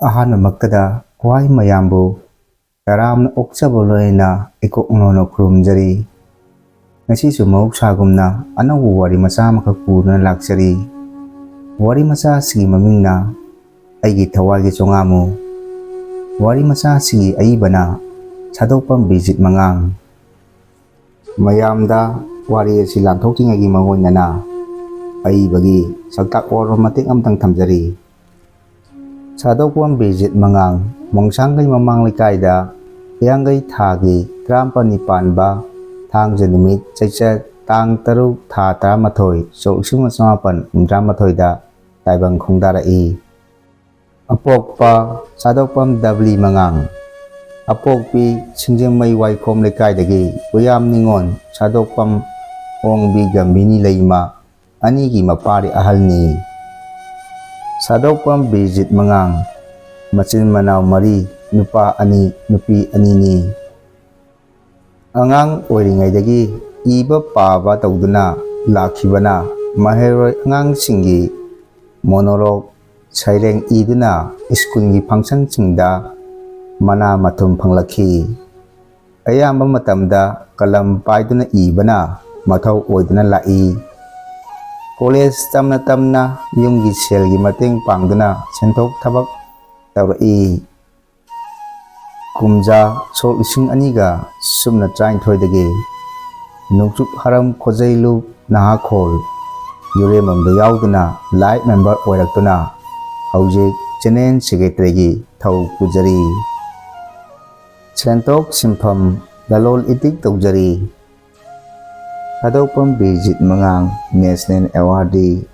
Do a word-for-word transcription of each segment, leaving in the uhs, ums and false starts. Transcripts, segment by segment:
ꯑꯍꯥꯟꯕꯃꯛꯇꯗ ꯈ꯭ꯋꯥꯏ ꯃꯌꯥꯝꯕꯨ ꯇꯔꯥꯝꯅ ꯑꯣꯛꯆꯕ ꯂꯣꯏꯅ ꯏꯀꯣꯛ ꯅꯣꯟꯅ ꯈꯨꯔꯨꯝꯖꯔꯤ꯫ ꯉꯁꯤꯁꯨ ꯃꯍꯧꯁꯥꯒꯨꯝꯅ ꯑꯅꯧꯕ ꯋꯥꯔꯤ ꯃꯆꯥ ꯑꯃꯈꯛ ꯄꯨꯗꯨꯅ ꯂꯥꯛꯆꯔꯤ꯫ ꯋꯥꯔꯤ ꯃꯆꯥ ꯑꯁꯤꯒꯤ ꯃꯃꯤꯡꯅ ꯑꯩꯒꯤ ꯊꯋꯥꯏꯒꯤ ꯆꯣꯉꯥꯃꯨ꯫ ꯋꯥꯔꯤ ꯃꯆꯥ ꯑꯁꯤꯒꯤ ꯑꯏꯕꯅ ꯁꯥꯗꯣꯛꯄꯝ ꯕꯤꯖꯤꯠ ꯃꯉꯥꯡ꯫ ꯃꯌꯥꯝꯗ ꯋꯥꯔꯤ ꯑꯁꯤ ꯂꯥꯟꯊꯣꯛꯇ꯭ꯔꯤꯉꯩꯒꯤ ꯃꯥꯡꯑꯣꯏꯅꯅ ꯑꯏꯕꯒꯤ ꯁꯛꯇꯥꯛ ꯋꯥꯔꯣꯜ ꯃꯇꯦꯛ ꯑꯃꯇꯪ ꯊꯝꯖꯔꯤ꯫ ꯁꯥꯗꯣꯛꯄꯝ ꯕꯤꯖꯤꯠ ꯃꯉꯥꯡ, ꯃꯣꯡꯁꯥꯡꯒꯩ ꯃꯃꯥꯡ ꯂꯩꯀꯥꯏꯗ ꯍꯤꯌꯥꯡꯒꯩ ꯊꯥꯒꯤ ꯇꯔꯥꯃꯥꯄꯜꯅꯤ ꯄꯥꯟꯕ ꯊꯥꯡꯖ ꯅꯨꯃꯤꯠ, ꯆꯩꯆꯠ ꯇꯥꯡ ꯇꯔꯨꯛ ꯊꯥ ꯇꯔꯥꯃꯥꯊꯣꯏ, ꯁꯣꯛ ꯂꯤꯁꯤꯡ ꯑꯃ ꯆꯃꯥꯄꯜ ꯍꯨꯝꯗ꯭ꯔꯥꯃꯥꯊꯣꯏꯗ ꯇꯥꯏꯕꯪ ꯈꯣꯡꯗꯥꯔꯛꯏ꯫ ꯑꯄꯣꯛꯄ ꯁꯥꯗꯣꯛꯄꯝ ꯗꯕ꯭ꯂꯤ ꯃꯉꯥꯡ, ꯑꯄꯣꯛꯄꯤ ꯁꯤꯡꯖꯃꯩ ꯋꯥꯏꯈꯣꯝ ꯂꯩꯀꯥꯏꯗꯒꯤ ꯄꯨꯌꯥꯝ ꯅꯤꯉꯣꯜ ꯁꯥꯗꯣꯛꯄꯝ ꯑꯣꯡꯕꯤ ꯒꯝꯚꯤꯅꯤ ꯂꯩꯃ ꯑꯅꯤꯒꯤ ꯃꯄꯥꯔꯤ ꯑꯍꯜꯅꯤ꯫ ꯁꯥꯗꯣꯛꯄꯝ ꯕꯤꯔꯖꯤꯠ ꯃꯉꯥꯡ ꯃꯆꯤꯟ ꯃꯅꯥꯎ ꯃꯔꯤ, ꯅꯨꯄꯥ ꯑꯅꯤ, ꯅꯨꯄꯤ ꯑꯅꯤꯅꯤ꯫ ꯑꯉꯥꯡ ꯑꯣꯏꯔꯤꯉꯩꯗꯒꯤ ꯏꯕ ꯄꯥꯕ ꯇꯧꯗꯨꯅ ꯂꯥꯛꯈꯤꯕꯅ ꯃꯍꯩꯔꯣꯏ ꯑꯉꯥꯡꯁꯤꯡꯒꯤ ꯃꯣꯅꯣꯂꯣꯒ ꯁꯩꯔꯦꯡ ꯏꯗꯨꯅ ꯁ꯭ꯀꯨꯜꯒꯤ ꯐꯪꯁꯟꯁꯤꯡꯗ ꯃꯅꯥ ꯃꯊꯨꯝ ꯐꯪꯂꯛꯈꯤ꯫ ꯑꯌꯥꯝꯕ ꯃꯇꯝꯗ ꯀꯂꯝ ꯄꯥꯏꯗꯨꯅ ꯏꯕꯅ ꯃꯊꯧ ꯑꯣꯏꯗꯨꯅ ꯂꯥꯛꯏ꯫ ꯀꯣꯂꯦꯖ ꯇꯝꯅ ꯇꯝꯅ ꯌꯨꯝꯒꯤ ꯁꯦꯜꯒꯤ ꯃꯇꯦꯡ ꯄꯥꯡꯗꯨꯅ ꯁꯦꯟꯊꯣꯛ ꯊꯕꯛ ꯇꯧꯔꯛꯏ꯫ ꯀꯨꯝꯖꯥ ꯁꯣꯛ ꯂꯤꯁꯤꯡ ꯑꯅꯤꯒ ꯁꯨꯞꯅ ꯇꯔꯥꯅꯤꯊꯣꯏꯗꯒꯤ ꯅꯣꯡꯆꯨꯞ ꯍꯔꯝ ꯈꯣꯖꯩꯂꯨꯞ ꯅꯍꯥꯈꯣꯜ ꯌꯨꯔꯦꯝꯕꯝꯗ ꯌꯥꯎꯗꯨꯅ ꯂꯥꯏꯐ ꯃꯦꯝꯕꯔ ꯑꯣꯏꯔꯛꯇꯨꯅ ꯍꯧꯖꯤꯛ ꯖꯦꯅꯔꯦꯜ ꯁꯦꯀ꯭ꯔꯦꯇꯔꯤꯒꯤ ꯊꯧ ꯄꯨꯖꯔꯤ꯫ ꯁꯦꯟꯊꯣꯛ ꯁꯤꯟꯐꯝ ꯂꯂꯣꯟ ꯏꯇꯤꯛ ꯇꯧꯖꯔꯤ꯫ ꯁꯥꯗꯣꯛꯄꯝ ꯕꯤꯔꯖꯤꯠ ꯃꯉꯥꯡ ꯅꯦꯁꯅꯦꯜ ꯑꯦꯋꯥꯔꯗꯤ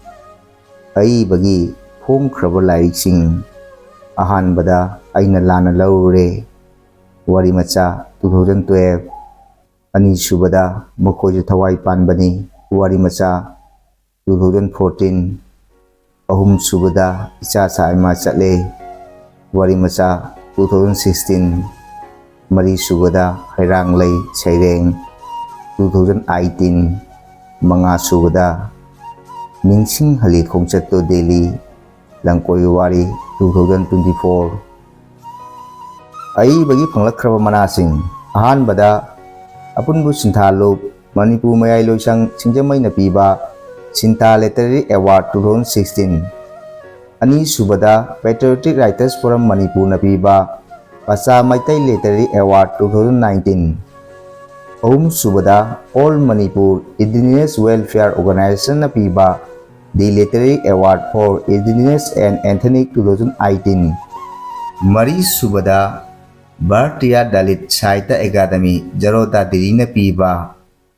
ꯑꯏꯕꯒꯤ ꯐꯣꯡꯈ꯭ꯔꯕ ꯂꯥꯏꯔꯤꯛꯁꯤꯡ꯫ ꯑꯍꯥꯟꯕꯗ ꯑꯩꯅ ꯂꯥꯟꯅ ꯂꯧꯔꯨꯔꯦ, ꯋꯥꯔꯤ ꯃꯆꯥ, two thousand twelve꯫ ꯑꯅꯤꯁꯨꯕꯗ ꯃꯈꯣꯏꯁꯨ ꯊꯋꯥꯏ ꯄꯥꯟꯕꯅꯤ, ꯋꯥꯔꯤ ꯃꯆꯥ, two thousand fourteen꯫ ꯑꯍꯨꯝꯁꯨꯕꯗ ꯏꯆꯥ ꯁꯥ ꯏꯃꯥ ꯆꯠꯂꯦ, ꯋꯥꯔꯤ ꯃꯆꯥ, two thousand sixteen꯫ ꯃꯔꯤꯁꯨꯕꯗ ꯍꯩꯔꯥꯡꯂꯩ ꯁꯩꯔꯦꯡ, two thousand eighteen꯫ ꯃꯉꯥꯁꯨꯕꯗ ꯅꯤꯡꯁꯤꯡꯍꯜꯂꯤ ꯈꯣꯡꯆꯠꯇꯣ ꯗꯦꯜꯂꯤ, ꯂꯝꯀꯣꯏ ꯋꯥꯔꯤ, two thousand twenty-four꯫ ꯑꯏꯕꯒꯤ ꯐꯪꯂꯛꯈ꯭ꯔꯕ ꯃꯅꯥꯁꯤꯡ: ꯑꯍꯥꯟꯕꯗ ꯑꯄꯨꯟꯕ ꯁꯤꯟꯊꯥ ꯂꯨꯞ ꯃꯅꯤꯄꯨꯔ ꯃꯌꯥꯏ ꯂꯣꯏꯁꯪ ꯁꯤꯡꯖꯃꯩꯅ ꯄꯤꯕ ꯁꯤꯟꯊꯥ Literary Award two thousand sixteen, ꯑꯅꯤꯁꯨꯕꯗ Patriotic Writers Forum ꯃꯅꯤꯄꯨꯔꯅ ꯄꯤꯕ ꯄꯆꯥ Meitei Literary Award two thousand nineteen, ꯑꯍꯨꯝꯁꯨꯕꯗ All Manipur Indigenous Welfare Organizationꯅ ꯄꯤꯕ The Literary Award for Indigenous and Ethnic two thousand eighteen, ꯃꯔꯤꯁꯨꯕꯗ Bharatiya Dalit Sahitya Academy ꯖꯔꯣꯗꯥ ꯗꯤꯜꯂꯤꯅ ꯄꯤꯕ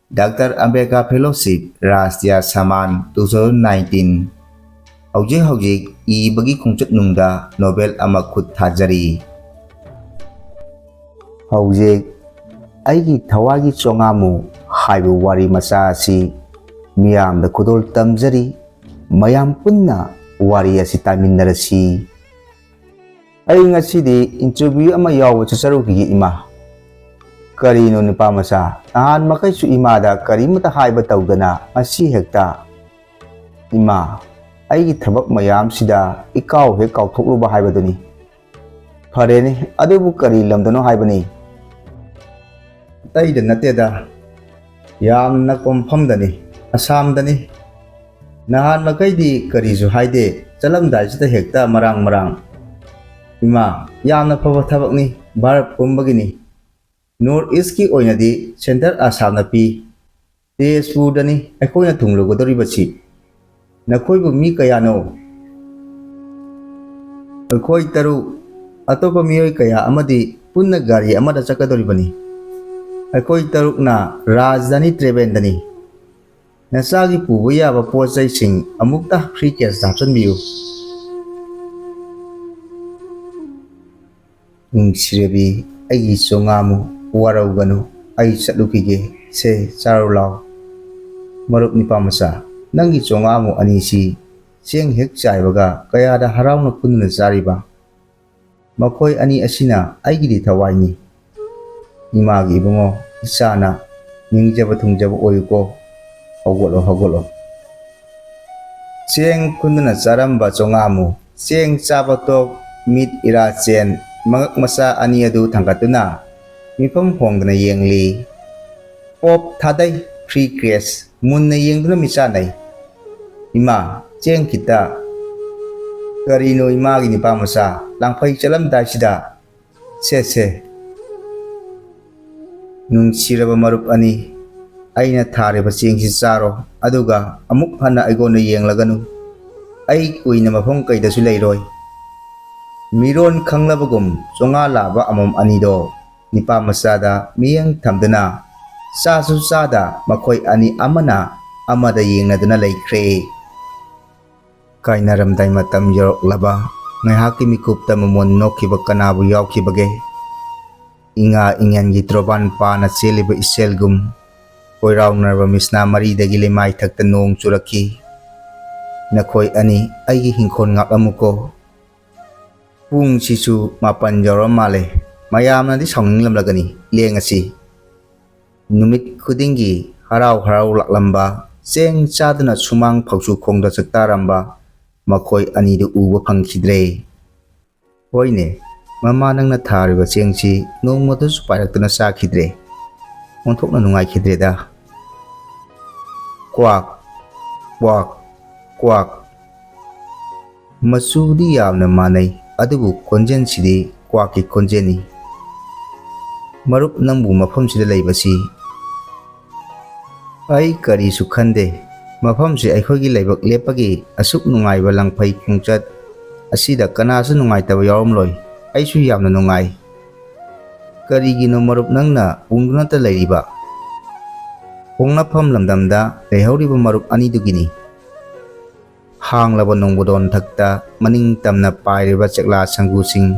Doctor Ambedkar Fellowship Rashtriya Samman two thousand nineteen꯫ ꯍꯧꯖꯤꯛ ꯍꯧꯖꯤꯛ ꯏꯕꯒꯤ ꯈꯣꯡꯆꯠꯅꯨꯡꯗ novel ꯑꯃ ꯈꯨꯠ ꯊꯥꯖꯔꯤ꯫ ꯍꯧꯖꯤꯛ ꯑꯩꯒꯤ ꯊꯋꯥꯏꯒꯤ ꯆꯣꯉꯥꯃꯨ ꯍꯥꯏꯕ ꯋꯥꯔꯤ ꯃꯆꯥ ꯑꯁꯤ ꯃꯤꯌꯥꯝꯗ ꯈꯨꯗꯣꯜ ꯇꯝꯖꯔꯤ꯫ ꯃꯌꯥꯝ ꯄꯨꯟꯅ ꯋꯥꯔꯤ ꯑꯁꯤ ꯇꯥꯃꯤꯟꯅꯔꯁꯤ꯫ ꯑꯩ ꯉꯁꯤꯗꯤ interview ꯑꯃ ꯌꯥꯎꯕ ꯆꯠꯆꯔꯨꯈꯤꯒꯦ, ꯏꯃꯥ꯫ ꯀꯔꯤꯅꯣ, ꯅꯨꯄꯥ ꯃꯆꯥ? ꯅꯍꯥꯟ ꯃꯈꯩꯁꯨ ꯏꯃꯥꯗ ꯀꯔꯤꯃꯇ ꯍꯥꯏꯕ ꯇꯧꯗꯅ ꯉꯁꯤ ꯍꯦꯛꯇ? ꯏꯃꯥ, ꯑꯩꯒꯤ ꯊꯕꯛ ꯃꯌꯥꯝꯁꯤꯗ ꯏꯀꯥꯎ ꯍꯦꯛ ꯀꯥꯎꯊꯣꯛꯂꯨꯕ ꯍꯥꯏꯕꯗꯨꯅꯤ꯫ ꯐꯔꯦꯅꯦ, ꯑꯗꯨꯕꯨ ꯀꯔꯤ ꯂꯝꯗꯅꯣ ꯍꯥꯏꯕꯅꯤ? ꯑꯇꯩꯗ ꯅꯠꯇꯦꯗ, ꯌꯥꯝꯅ ꯅꯛꯄ ꯃꯐꯝꯗꯅꯤ, ꯑꯁꯥꯝꯗꯅꯤ꯫ ꯅꯍꯥꯟ ꯃꯈꯩꯗꯤ ꯀꯔꯤꯁꯨ ꯍꯥꯏꯗꯦ, ꯆꯠꯂꯝꯗꯥꯏꯁꯤꯗ ꯍꯦꯛꯇ ꯃꯔꯥꯡ ꯃꯔꯥꯡ꯫ ꯏꯃꯥ, ꯌꯥꯝꯅ ꯐꯕ ꯊꯕꯛꯅꯤ, ꯚꯥꯔꯠ ꯄꯨꯝꯕꯒꯤꯅꯤ꯫ North Eastꯀꯤ ꯑꯣꯏꯅꯗꯤ Centre ꯑꯁꯥꯝꯅ ꯄꯤ꯫ ꯇꯦꯖꯄꯨꯔꯗꯅꯤ ꯑꯩꯈꯣꯏꯅ ꯊꯨꯡꯂꯨꯒꯗꯧꯔꯤꯕꯁꯤ꯫ ꯅꯈꯣꯏꯕꯨ ꯃꯤ ꯀꯌꯥꯅꯣ? ꯑꯩꯈꯣꯏ ꯇꯔꯨꯛ꯫ ꯑꯇꯣꯞꯄ ꯃꯤꯑꯣꯏ ꯀꯌꯥ ꯑꯃꯗꯤ ꯄꯨꯟꯅ ꯒꯥꯔꯤ ꯑꯃꯗ ꯆꯠꯀꯗꯧꯔꯤꯕꯅꯤ꯫ ꯑꯩꯈꯣꯏ ꯇꯔꯨꯛꯅ ꯔꯥꯖꯙꯥꯅꯤ ꯇ꯭ꯔꯦꯕꯦꯟꯗꯅꯤ꯫ ꯅꯆꯥꯒꯤ ꯄꯨꯕ ꯌꯥꯕ ꯄꯣꯠ ꯆꯩꯁꯤꯡ ꯑꯃꯨꯛꯇ briefcaseꯇ ꯍꯥꯞꯆꯤꯟꯕꯤꯌꯨ꯫ ꯅꯨꯡꯁꯤꯔꯕꯤ ꯑꯩꯒꯤ ꯆꯣꯉꯥꯃꯨ, ꯋꯥꯔꯧꯒꯅꯨ, ꯑꯩ ꯆꯠꯂꯨꯈꯤꯒꯦ꯫ ꯁꯦ, ꯆꯥꯔꯨ ꯂꯥꯎ꯫ ꯃꯔꯨꯞ ꯅꯤꯄꯥ ꯃꯆꯥ, ꯅꯪꯒꯤ ꯆꯣꯉꯥꯃꯨ ꯑꯅꯤꯁꯤ ꯆꯦꯡ ꯍꯦꯛ ꯆꯥꯏꯕꯒ ꯀꯌꯥꯗ ꯍꯔꯥꯎꯅ ꯀꯨꯟꯗꯨꯅ ꯆꯥꯔꯤꯕ꯫ ꯃꯈꯣꯏ ꯑꯅꯤ ꯑꯁꯤꯅ ꯑꯩꯒꯤꯗꯤ ꯊꯋꯥꯏꯅꯤ꯫ ꯏꯃꯥꯒꯤ ꯏꯕꯨꯡꯉꯣ, ꯏꯆꯥꯅ ꯅꯤꯡꯖꯕ ꯊꯨꯡꯖꯕ ꯑꯣꯏꯌꯨꯀꯣ꯫ ꯍꯧꯒꯠꯂꯣ, ꯍꯧꯒꯠꯂꯣ꯫ ꯆꯦꯡ ꯀꯨꯟꯗꯨꯅ ꯆꯥꯔꯝꯕ ꯆꯣꯉꯥꯃꯨ ꯆꯦꯡ ꯆꯥꯕ ꯇꯣꯛ, ꯃꯤꯠ ꯏꯔꯥ ꯆꯦꯟ, ꯃꯉꯛ ꯃꯆꯥ ꯑꯅꯤ ꯑꯗꯨ ꯊꯥꯡꯒꯠꯇꯨꯅ ꯃꯤꯐꯝ ꯍꯣꯡꯗꯅ ꯌꯦꯡꯂꯤ꯫ ꯄꯣꯞ ꯊꯥꯗꯩ, ꯐ꯭ꯔꯤ ꯀ꯭ꯔꯦꯁ, ꯃꯨꯟꯅ ꯌꯦꯡꯗꯨꯅ ꯃꯤꯆꯥꯅꯩ꯫ "ꯏꯃꯥ, ꯆꯦꯡ ꯈꯤꯇ"꯫ "ꯀꯔꯤꯅꯣ ꯏꯃꯥꯒꯤ ꯅꯤꯄꯥ ꯃꯆꯥ, ꯂꯥꯡꯐꯩ ꯆꯠꯂꯝꯗꯥꯏꯁꯤꯗ?" "ꯁꯦ, ꯁꯦ, ꯅꯨꯡꯁꯤꯔꯕ ꯃꯔꯨꯞ ꯑꯅꯤ, ꯑꯩꯅ ꯊꯥꯔꯤꯕ ꯆꯦꯡꯁꯤ ꯆꯥꯔꯣ, ꯑꯗꯨꯒ ꯑꯃꯨꯛ ꯍꯟꯅ ꯑꯩꯉꯣꯟꯗ ꯌꯦꯡꯂꯒꯅꯨ꯫ ꯑꯩ ꯀꯨꯏꯅ ꯃꯐꯝ ꯀꯩꯗꯁꯨ ꯂꯩꯔꯣꯏ"꯫ ꯃꯤꯔꯣꯟ ꯈꯪꯂꯕꯒꯨꯝ ꯆꯣꯉꯥ ꯂꯥꯕ ꯑꯃꯣꯝ ꯑꯅꯤꯗꯣ ꯅꯤꯄꯥ ꯃꯆꯥꯗ ꯃꯤꯠꯌꯦꯡ ꯊꯝꯗꯨꯅ ꯆꯥꯁꯨ ꯆꯥꯗ ꯃꯈꯣꯏ ꯑꯅꯤ ꯑꯃꯅ ꯑꯃꯗ ꯌꯦꯡꯅꯗꯨꯅ ꯂꯩꯈ꯭ꯔꯦ꯫ ꯀꯥꯏꯅꯔꯝꯗꯥꯏ ꯃꯇꯝ ꯌꯧꯔꯛꯂꯕ ꯉꯥꯏꯍꯥꯛꯀꯤ ꯃꯤꯀꯨꯞꯇ ꯃꯃꯣꯟ ꯅꯣꯛꯈꯤꯕ ꯀꯅꯥꯕꯨ ꯌꯥꯎꯈꯤꯕꯒꯦ? ꯏꯉꯥ ꯏꯉꯦꯟꯒꯤ ꯇꯣꯔꯕꯥꯟ ꯄꯥꯅ ꯆꯦꯜꯂꯤꯕ ꯏꯆꯦꯜꯒꯨꯝ ꯀꯣꯏꯔꯥꯎꯅꯔꯕ ꯃꯤꯁꯅꯥ ꯃꯔꯤꯗꯒꯤ ꯂꯩꯃꯥꯏꯊꯛꯇ ꯅꯣꯡ ꯆꯨꯔꯛꯈꯤ꯫ "ꯅꯈꯣꯏ ꯑꯅꯤ ꯑꯩꯒꯤ ꯍꯤꯡꯈꯣꯜ ꯉꯥꯛꯂꯝꯃꯨꯀꯣ"꯫ ꯄꯨꯡꯁꯤꯁꯨ ꯃꯥꯄꯟ ꯌꯧꯔ ꯃꯥꯜꯂꯦ꯫ ꯃꯌꯥꯝꯅꯗꯤ ꯁꯥꯎꯅꯤꯡꯂꯝꯂꯒꯅꯤ꯫ ꯂꯦꯡꯉꯁꯤ꯫ ꯅꯨꯃꯤꯠ ꯈꯨꯗꯤꯡꯒꯤ ꯍꯔꯥꯎ ꯍꯔꯥꯎ ꯂꯥꯛꯂꯝꯕ, ꯆꯦꯡ ꯆꯥꯗꯨꯅ ꯁꯨꯃꯥꯡ ꯐꯧꯁꯨ ꯈꯣꯡꯗ ꯆꯥꯛꯇꯥꯔꯝꯕ ꯃꯈꯣꯏ ꯑꯅꯤꯗꯨ ꯎꯕ ꯐꯪꯈꯤꯗ꯭ꯔꯦ꯫ ꯍꯣꯏꯅꯦ, ꯃꯃꯥ ꯅꯪꯅ ꯊꯥꯔꯤꯕ ꯆꯦꯡꯁꯤ ꯅꯣꯡꯃꯗꯁꯨ ꯄꯥꯏꯔꯛꯇꯨꯅ ꯆꯥꯈꯤꯗ꯭ꯔꯦ꯫ ꯑꯣꯟꯊꯣꯛꯅ ꯅꯨꯡꯉꯥꯏꯈꯤꯗ꯭ꯔꯦꯗ꯫ ꯀ꯭ꯋꯥꯛ, ꯀ꯭ꯋꯥꯛ, ꯀ꯭ꯋꯥꯛ꯫ ꯃꯆꯨꯗꯤ ꯌꯥꯝꯅ ꯃꯥꯟꯅꯩ, ꯑꯗꯨꯕꯨ ꯈꯣꯟꯖꯦꯜꯁꯤꯗꯤ ꯀ꯭ꯋꯥꯛꯀꯤ ꯈꯣꯟꯖꯦꯜꯅꯤ꯫ ꯃꯔꯨꯞ, ꯅꯪꯕꯨ ꯃꯐꯝꯁꯤꯗ ꯂꯩꯕꯁꯤ ꯑꯩ ꯀꯔꯤꯁꯨ ꯈꯟꯗꯦ꯫ ꯃꯐꯝꯁꯤ ꯑꯩꯈꯣꯏꯒꯤ ꯂꯥꯏꯕꯛ ꯂꯦꯞꯄꯒꯤ ꯑꯁꯨꯛ ꯅꯨꯡꯉꯥꯏꯕ ꯂꯪꯐꯩ ꯈꯣꯡꯆꯠ ꯑꯁꯤꯗ ꯀꯅꯥꯁꯨ ꯅꯨꯡꯉꯥꯏꯇꯕ ꯌꯥꯎꯔꯝꯂꯣꯏ꯫ ꯑꯩꯁꯨ ꯌꯥꯝꯅ ꯅꯨꯡꯉꯥꯏ꯫ ꯀꯔꯤꯒꯤꯅꯣ ꯃꯔꯨꯞ ꯅꯪꯅ ꯎꯪꯗꯨꯅꯇ ꯂꯩꯔꯤꯕ? ꯄꯣꯛꯅꯐꯝ ꯂꯝꯗꯝꯗ ꯂꯩꯍꯧꯔꯤꯕ ꯃꯔꯨꯞ ꯑꯅꯤꯗꯨꯒꯤꯅꯤ꯫ ꯍꯥꯡꯂꯕ ꯅꯣꯡꯕꯨꯗꯣꯟ ꯊꯛꯇ ꯃꯅꯤꯡ ꯇꯝꯅ ꯄꯥꯏꯔꯤꯕ ꯆꯦꯛꯂꯥ ꯁꯪꯒꯨꯁꯤꯡ,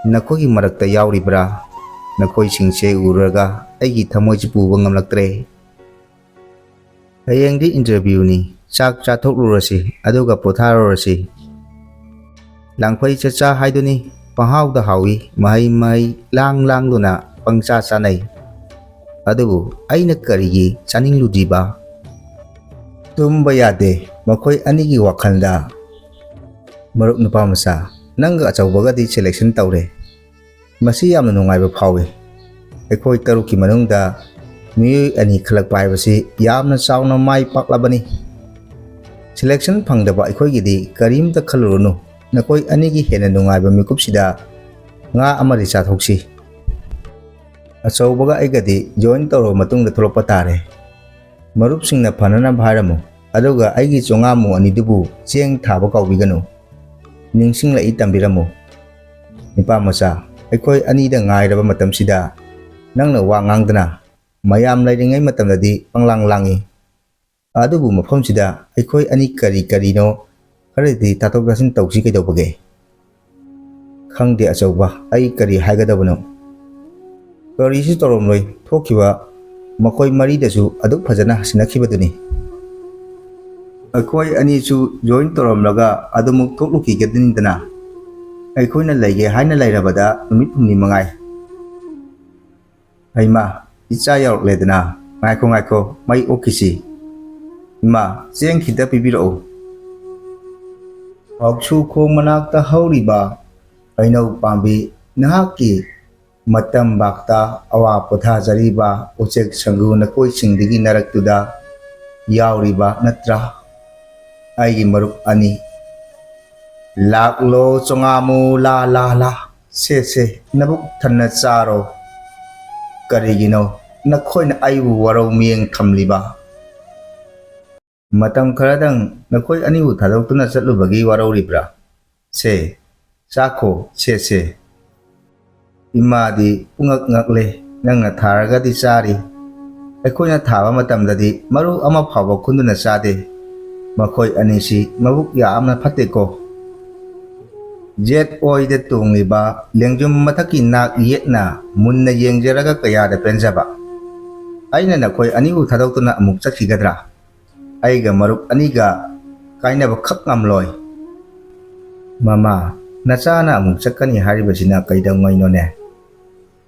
ꯅꯈꯣꯏꯒꯤ ꯃꯔꯛꯇ ꯌꯥꯎꯔꯤꯕ꯭ꯔꯥ? ꯅꯈꯣꯏꯁꯤꯡꯁꯦ ꯎꯔꯨꯔꯒ ꯑꯩꯒꯤ ꯊꯃꯣꯏꯁꯤ ꯄꯨꯕ ꯉꯝꯂꯛꯇ꯭ꯔꯦ꯫ ꯍꯌꯦꯡꯗꯤ ꯏꯟꯇꯔꯚ꯭ꯌꯨꯅꯤ꯫ ꯆꯥꯛ ꯆꯥꯊꯣꯛꯂꯨꯔꯁꯤ, ꯑꯗꯨꯒ ꯄꯣꯊꯥꯔꯨꯔꯁꯤ꯫ ꯂꯥꯡꯐꯩ ꯆꯥꯆꯥ ꯍꯥꯏꯗꯨꯅꯤ꯫ ꯄꯪꯍꯥꯎꯗ ꯍꯥꯎꯏ꯫ ꯃꯍꯩ ꯃꯍꯩ ꯂꯥꯡ ꯂꯥꯡꯗꯨꯅ ꯄꯪꯆꯥ ꯆꯥꯅꯩ꯫ ꯑꯗꯨꯕꯨ ꯑꯩꯅ ꯀꯔꯤꯒꯤ ꯆꯥꯅꯤꯡꯂꯨꯗ꯭ꯔꯤꯕ? ꯇꯨꯝꯕ ꯌꯥꯗꯦ ꯃꯈꯣꯏ ꯑꯅꯤꯒꯤ ꯋꯥꯈꯜꯗ꯫ ꯃꯔꯨꯞ ꯅꯨꯄꯥ ꯃꯆꯥ, ꯅꯪꯒ ꯑꯆꯧꯕꯒꯗꯤ selection ꯇꯧꯔꯦ꯫ ꯃꯁꯤ ꯌꯥꯝꯅ ꯅꯨꯡꯉꯥꯏꯕ ꯐꯥꯎꯏ꯫ ꯑꯩꯈꯣꯏ ꯇꯔꯨꯛꯀꯤ ꯃꯅꯨꯡꯗ ꯃꯤꯑꯣꯏ ꯑꯅꯤ ꯈꯜꯂꯛꯄ ꯍꯥꯏꯕꯁꯤ ꯌꯥꯝꯅ ꯆꯥꯎꯅ ꯃꯥꯏ ꯄꯥꯛꯂꯕꯅꯤ꯫ Selection ꯐꯪꯗꯕ ꯑꯩꯈꯣꯏꯒꯤꯗꯤ ꯀꯔꯤꯝꯇ ꯈꯜꯂꯨꯔꯅꯨ꯫ ꯅꯈꯣꯏ ꯑꯅꯤꯒꯤ ꯍꯦꯟꯅ ꯅꯨꯡꯉꯥꯏꯕ ꯃꯤꯀꯨꯞꯁꯤꯗ ꯉꯥ ꯑꯃꯗꯤ ꯆꯥꯊꯣꯛꯁꯤ꯫ ꯑꯆꯧꯕꯒ ꯑꯩꯒꯗꯤ join ꯇꯧꯔꯕ ꯃꯇꯨꯡꯗ ꯊꯣꯛꯂꯛꯄ ꯇꯥꯔꯦ꯫ ꯃꯔꯨꯞꯁꯤꯡꯅ ꯐꯅꯅꯕ ꯍꯥꯏꯔꯝꯃꯨ, ꯑꯗꯨꯒ ꯑꯩꯒꯤ ꯆꯣꯉꯥꯃꯨ ꯑꯅꯤꯗꯨꯕꯨ ꯆꯦꯡ ꯊꯥꯕ ꯀꯥꯎꯕꯤꯒꯅꯨ꯫ ꯅꯤꯡꯁꯤꯡꯂꯛꯏ ꯇꯝꯕꯤꯔꯝꯃꯨ꯫ ꯅꯨꯄꯥ ꯃꯆꯥ, ꯑꯩꯈꯣꯏ ꯑꯅꯤꯗ ꯉꯥꯏꯔꯕ ꯃꯇꯝꯁꯤꯗ ꯅꯪꯅ ꯋꯥ ꯉꯥꯡꯗꯅ ꯃꯌꯥꯝ ꯂꯩꯔꯤꯉꯩ ꯃꯇꯝꯗꯗꯤ ꯄꯪꯂꯥꯡ ꯂꯥꯡꯏ꯫ ꯑꯗꯨꯕꯨ ꯃꯐꯝꯁꯤꯗ ꯑꯩꯈꯣꯏ ꯑꯅꯤ ꯀꯔꯤ ꯀꯔꯤꯅꯣ ꯈꯔꯗꯤ ꯇꯥꯊꯣꯛ ꯇꯥꯁꯤꯟ ꯇꯧꯁꯤ ꯀꯩꯗꯧꯕꯒꯦ? ꯈꯪꯗꯦ ꯑꯆꯧꯕ, ꯑꯩ ꯀꯔꯤ ꯍꯥꯏꯒꯗꯕꯅꯣ? ꯀꯔꯤꯁꯨ ꯇꯧꯔꯝꯂꯣꯏ, ꯊꯣꯛꯈꯤꯕ ꯃꯈꯣꯏ ꯃꯔꯤꯗꯁꯨ ꯑꯗꯨꯛ ꯐꯖꯅ ꯁꯤꯟꯅꯈꯤꯕꯗꯨꯅꯤ꯫ ꯑꯩꯈꯣꯏ ꯑꯅꯤꯁꯨ join ꯇꯧꯔꯝꯂꯒ ꯑꯗꯨꯃꯛ ꯊꯣꯛꯂꯨꯈꯤꯒꯗꯅꯤꯗꯅ꯫ ꯑꯩꯈꯣꯏꯅ ꯂꯩꯒꯦ ꯍꯥꯏꯅ ꯂꯩꯔꯕꯗ ꯅꯨꯃꯤꯠ ꯍꯨꯝꯅꯤ ꯃꯉꯥꯏ꯫ ꯍꯩꯃꯥ, ꯏꯆꯥ ꯌꯥꯎꯔꯛꯂꯦꯗꯅ꯫ ꯉꯥꯏꯈꯣ, ꯉꯥꯏꯈꯣ, ꯃꯩ ꯑꯣꯛꯈꯤꯁꯤ꯫ ꯏꯃꯥ, ꯆꯦꯡ ꯈꯤꯇ ꯄꯤꯕꯤꯔꯛꯎ꯫ ꯄꯥꯎꯁꯨ ꯈꯣꯡ ꯃꯅꯥꯛꯇ ꯍꯧꯔꯤꯕ ꯍꯩꯅꯧ ꯄꯥꯝꯕꯤ, ꯅꯍꯥꯛꯀꯤ ꯃꯇꯝꯕꯥꯛꯇ ꯑꯋꯥ ꯄꯣꯊꯥꯖꯔꯤꯕ ꯎꯆꯦꯛ ꯁꯪꯒꯨ ꯅꯀꯣꯏꯁꯤꯡꯗꯒꯤ ꯅꯔꯛꯇꯨꯗ ꯌꯥꯎꯔꯤꯕ ꯅꯠꯇ꯭ꯔꯥ? ꯑꯩꯒꯤ ꯃꯔꯨꯞ ꯑꯅꯤ꯫ ꯂꯥꯛꯂꯣ ꯆꯣꯉꯥꯃꯨ ꯂꯥ ꯂꯥ ꯂꯥ꯫ ꯁꯦ ꯁꯦ, ꯅꯕꯨꯛ ꯊꯟꯅ ꯆꯥꯔꯣ꯫ ꯀꯔꯤꯒꯤꯅꯣ ꯅꯈꯣꯏꯅ ꯑꯩꯕꯨ ꯋꯥꯔꯧ ꯃꯤꯌꯦꯡ ꯊꯝꯂꯤꯕ? ꯃꯇꯝ ꯈꯔꯗꯪ ꯅꯈꯣꯏ ꯑꯅꯤꯕꯨ ꯊꯥꯗꯣꯛꯇꯨꯅ ꯆꯠꯂꯨꯕꯒꯤ ꯋꯥꯔꯧꯔꯤꯕ꯭ꯔꯥ? ꯁꯦ, ꯆꯥꯈꯣ, ꯁꯦ ꯁꯦ꯫ ꯏꯃꯥꯗꯤ ꯄꯨꯡꯉꯛ ꯉꯛꯂꯦ꯫ ꯅꯪꯅ ꯊꯥꯔꯒꯗꯤ ꯆꯥꯔꯤ꯫ ꯑꯩꯈꯣꯏꯅ ꯊꯥꯕ ꯃꯇꯝꯗꯗꯤ ꯃꯔꯨ ꯑꯃ ꯐꯥꯎꯕ ꯈꯨꯟꯗꯨꯅ ꯆꯥꯗꯦ꯫ ꯃꯈꯣꯏ ꯑꯅꯤꯁꯤ ꯃꯕꯨꯛ ꯌꯥꯝꯅ ꯐꯠꯇꯦꯀꯣ꯫ ꯌꯦꯠ ꯑꯣꯏꯗ ꯇꯣꯡꯂꯤꯕ ꯂꯦꯡꯖꯨꯝ ꯃꯊꯛꯀꯤ ꯅꯥꯛ ꯌꯦꯠꯅ ꯃꯨꯟꯅ ꯌꯦꯡꯖꯔꯒ ꯀꯌꯥꯗ ꯄꯦꯟꯖꯕ꯫ ꯑꯩꯅ ꯅꯈꯣꯏ ꯑꯅꯤꯕꯨ ꯊꯥꯗꯣꯛꯇꯨꯅ ꯑꯃꯨꯛ ꯆꯠꯈꯤꯒꯗ꯭ꯔꯥ? ꯑꯩꯒ ꯃꯔꯨꯞ ꯑꯅꯤꯒ ꯀꯥꯏꯅꯕꯈꯛ ꯉꯝꯂꯣꯏ꯫ ꯃꯃꯥ, ꯅꯆꯥꯅ ꯑꯃꯨꯛ ꯆꯠꯀꯅꯤ ꯍꯥꯏꯔꯤꯕꯁꯤꯅ ꯀꯩꯗꯧꯉꯩꯅꯣꯅꯦ?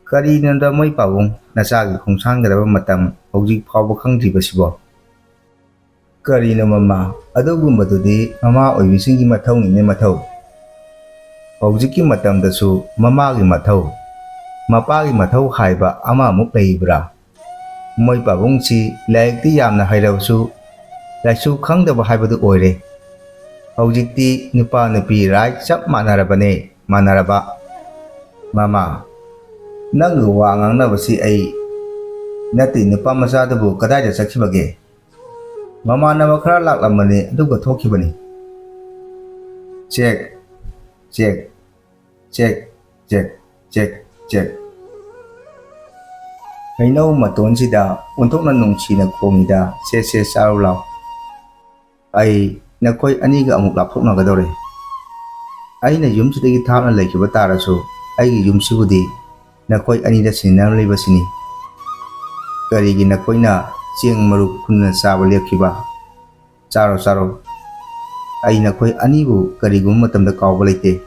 ꯀꯔꯤꯅꯣꯗ ꯃꯣꯏ ꯄꯥꯕꯨꯡ, ꯅꯆꯥꯒꯤ ꯈꯣꯡꯁꯥꯟꯒꯗꯕ ꯃꯇꯝ ꯍꯧꯖꯤꯛ ꯐꯥꯎꯕ ꯈꯪꯗ꯭ꯔꯤꯕꯁꯤꯕꯣ? ꯀꯔꯤꯅꯣ ꯃꯃꯥ? ꯑꯗꯨꯒꯨꯝꯕꯗꯨꯗꯤ ꯃꯃꯥ ꯑꯣꯏꯕꯤꯁꯤꯡꯒꯤ ꯃꯊꯧꯅꯤꯅꯦ, ꯃꯊꯧ꯫ ꯍꯧꯖꯤꯛꯀꯤ ꯃꯇꯝꯗꯁꯨ ꯃꯃꯥꯒꯤ ꯃꯊꯧ, ꯃꯄꯥꯒꯤ ꯃꯊꯧ ꯍꯥꯏꯕ ꯑꯃꯃꯨꯛ ꯂꯩꯕ꯭ꯔꯥ? ꯃꯣꯏ ꯄꯥꯕꯨꯡꯁꯤ ꯂꯥꯏꯔꯤꯛꯇꯤ ꯌꯥꯝꯅ ꯍꯩꯔꯕꯁꯨ ꯂꯥꯏꯁꯨ ꯈꯪꯗꯕ ꯍꯥꯏꯕꯗꯨ ꯑꯣꯏꯔꯦ꯫ ꯍꯧꯖꯤꯛꯇꯤ ꯅꯨꯄꯥ ꯅꯨꯄꯤ ꯔꯥꯏꯠ ꯆꯞ ꯃꯥꯟꯅꯔꯕꯅꯦ, ꯃꯥꯟꯅꯔꯕ꯫ ꯃꯃꯥ, ꯅꯪꯒ ꯋꯥ ꯉꯥꯡꯅꯕꯁꯤ ꯑꯩ ꯅꯠꯇꯦ, ꯅꯨꯄꯥ ꯃꯆꯥꯗꯨꯕꯨ ꯀꯗꯥꯏꯗ ꯆꯠꯈꯤꯕꯒꯦ? ꯃꯃꯥꯟꯅꯕ ꯈꯔ ꯂꯥꯛꯂꯝꯕꯅꯤ, ꯑꯗꯨꯒ ꯊꯣꯛꯈꯤꯕꯅꯤ꯫ Check, check, check, check, check, check. ꯍꯩꯅꯧ ꯃꯇꯣꯟꯁꯤꯗ ꯑꯣꯟꯊꯣꯛꯅ ꯅꯨꯡꯁꯤꯅ ꯈꯣꯡꯉꯤꯗ, ꯁꯦ ꯁꯦ ꯆꯥꯔꯨ ꯂꯥꯎ꯫ ꯑꯩ ꯅꯈꯣꯏ ꯑꯅꯤꯒ ꯑꯃꯨꯛ ꯂꯥꯞꯊꯣꯛꯅꯒꯗꯧꯔꯦ꯫ ꯑꯩꯅ ꯌꯨꯝꯁꯤꯗꯒꯤ ꯊꯥꯞꯅ ꯂꯩꯈꯤꯕ ꯇꯥꯔꯁꯨ, ꯑꯩꯒꯤ ꯌꯨꯝꯁꯤꯕꯨꯗꯤ ꯅꯈꯣꯏ ꯑꯅꯤꯗ ꯁꯤꯟꯅꯔꯝꯂꯤꯕꯁꯤꯅꯤ꯫ ꯀꯔꯤꯒꯤ ꯅꯈꯣꯏꯅ ꯆꯦꯡ ꯃꯔꯨ ꯈꯨꯟꯅ ꯆꯥꯕ ꯂꯦꯞꯈꯤꯕ? ꯆꯥꯔꯣ, ꯆꯥꯔꯣ꯫ ꯑꯩ ꯅꯈꯣꯏ ꯑꯅꯤꯕꯨ ꯀꯔꯤꯒꯨꯝꯕ ꯃꯇꯝꯗ ꯀꯥꯎꯕ ꯂꯩꯇꯦ꯫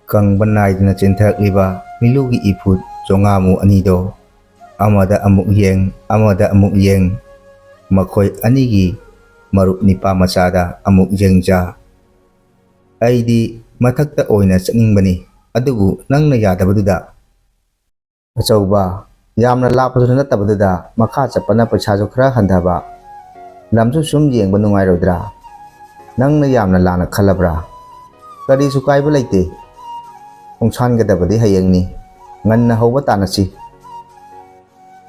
ꯀꯪꯕ ꯅꯥꯏꯗꯅ ꯆꯦꯟꯊꯔꯛꯂꯤꯕ ꯃꯤꯂꯨꯒꯤ ꯏꯐꯨꯠ ꯆꯣꯉꯥꯃꯨ ꯑꯅꯤꯗꯣ ꯑꯃꯗ ꯑꯃꯨꯛ ꯌꯦꯡ, ꯑꯃꯗ ꯑꯃꯨꯛ ꯌꯦꯡ, ꯃꯈꯣꯏ ꯑꯅꯤꯒꯤ ꯃꯔꯨꯞ ꯅꯤꯄꯥ ꯃꯆꯥꯗ ꯑꯃꯨꯛ ꯌꯦꯡꯖ꯫ ꯑꯩꯗꯤ ꯃꯊꯛꯇ ꯑꯣꯏꯅ ꯆꯠꯅꯤꯡꯕꯅꯤ, ꯑꯗꯨꯕꯨ ꯅꯪꯅ ꯌꯥꯗꯕꯗꯨꯗ꯫ ꯑꯆꯧꯕ, ꯌꯥꯝꯅ ꯂꯥꯞꯄꯁꯨ ꯅꯠꯇꯕꯗꯨꯗ ꯃꯈꯥ ꯆꯠꯄꯅ ꯄꯩꯁꯥꯁꯨ ꯈꯔ ꯍꯟꯊꯕ, ꯂꯝꯁꯨ ꯁꯨꯝ ꯌꯦꯡꯕ ꯅꯨꯡꯉꯥꯏꯔꯣꯏꯗ꯭ꯔꯥ? ꯅꯪꯅ ꯌꯥꯝꯅ ꯂꯥꯟꯅ ꯈꯜꯂꯕ꯭ꯔꯥ? ꯀꯔꯤꯁꯨ ꯀꯥꯏꯕ ꯂꯩꯇꯦ꯫ ꯈꯣꯡꯁꯥꯟꯒꯗꯕꯗꯤ ꯍꯌꯦꯡꯅꯤ꯫ ꯉꯟꯅ ꯍꯧꯕ ꯇꯥꯟꯅꯁꯤ꯫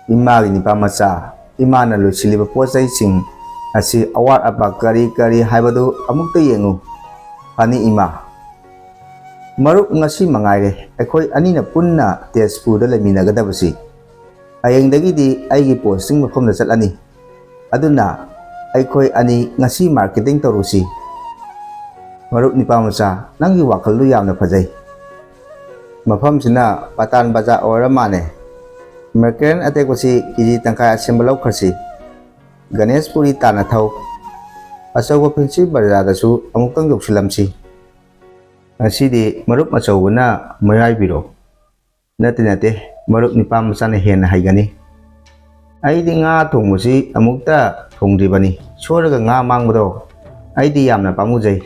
ꯏꯃꯥꯒꯤ ꯅꯤꯄꯥ ꯃꯆꯥ, ꯏꯃꯥꯅ ꯂꯣꯏꯁꯤꯜꯂꯤꯕ ꯄꯣꯠ ꯆꯩꯁꯤꯡ ꯑꯁꯤ ꯑꯋꯥꯠ ꯑꯄꯥ ꯀꯔꯤ ꯀꯔꯤ ꯍꯥꯏꯕꯗꯨ ꯑꯃꯨꯛꯇ ꯌꯦꯡꯉꯨ꯫ ꯐꯅꯤ ꯏꯃꯥ꯫ ꯃꯔꯨꯞ, ꯉꯁꯤ ꯃꯉꯥꯏꯔꯦ ꯑꯩꯈꯣꯏ ꯑꯅꯤꯅ ꯄꯨꯟꯅ ꯇꯦꯖꯄꯨꯔꯗ ꯂꯩꯃꯤꯟꯅꯒꯗꯕꯁꯤ꯫ ꯍꯌꯦꯡꯗꯒꯤꯗꯤ ꯑꯩꯒꯤ ꯄꯣꯁꯇꯤꯡ ꯃꯐꯝꯗ ꯆꯠꯂꯅꯤ꯫ ꯑꯗꯨꯅ ꯑꯩꯈꯣꯏ ꯑꯅꯤ ꯉꯁꯤ ꯃꯥꯔꯀꯦꯇꯤꯡ ꯇꯧꯔꯨꯁꯤ꯫ ꯃꯔꯨꯞ ꯅꯤꯄꯥ ꯃꯆꯥ, ꯅꯪꯒꯤ ꯋꯥꯈꯜꯗꯨ ꯌꯥꯝꯅ ꯐꯖꯩ꯫ ꯃꯐꯝꯁꯤꯅ ꯄꯇꯥꯟ ꯕꯖꯥꯔ ꯑꯣꯏꯔ ꯃꯥꯜꯂꯦ꯫ ꯃꯦꯀ꯭ꯔꯦꯟ ꯑꯇꯦꯛꯄꯁꯤ ꯀꯦ ꯖꯤ ꯇꯪꯈꯥꯏ ꯑꯁꯦꯝꯕ ꯂꯧꯈ꯭ꯔꯁꯤ꯫ ꯒꯅꯦꯁꯄꯨꯔꯤ ꯇꯥꯟꯅ ꯊꯧ꯫ ꯑꯆꯧꯕ ꯐꯦꯟꯁꯤ ꯕꯖꯥꯔꯗꯁꯨ ꯑꯃꯨꯛꯇꯪ ꯌꯧꯁꯤꯜꯂꯝꯁꯤ꯫ ꯉꯁꯤꯗꯤ ꯃꯔꯨꯞ ꯑꯆꯧꯕꯅ ꯃꯌꯥꯏꯕꯤꯔꯣ꯫ ꯅꯠꯇꯦ, ꯅꯠꯇꯦ, ꯃꯔꯨꯞ ꯅꯤꯄꯥ ꯃꯆꯥꯅ ꯍꯦꯟꯅ ꯍꯩꯒꯅꯤ꯫ ꯑꯩꯗꯤ ꯉꯥ ꯊꯣꯡꯕꯁꯤ ꯑꯃꯨꯛꯇ ꯊꯣꯡꯗ꯭ꯔꯤꯕꯅꯤ꯫ ꯁꯣꯏꯔꯒ ꯉꯥ ꯃꯥꯡꯕꯗꯣ ꯑꯩꯗꯤ ꯌꯥꯝꯅ ꯄꯥꯝꯃꯨꯖꯩ꯫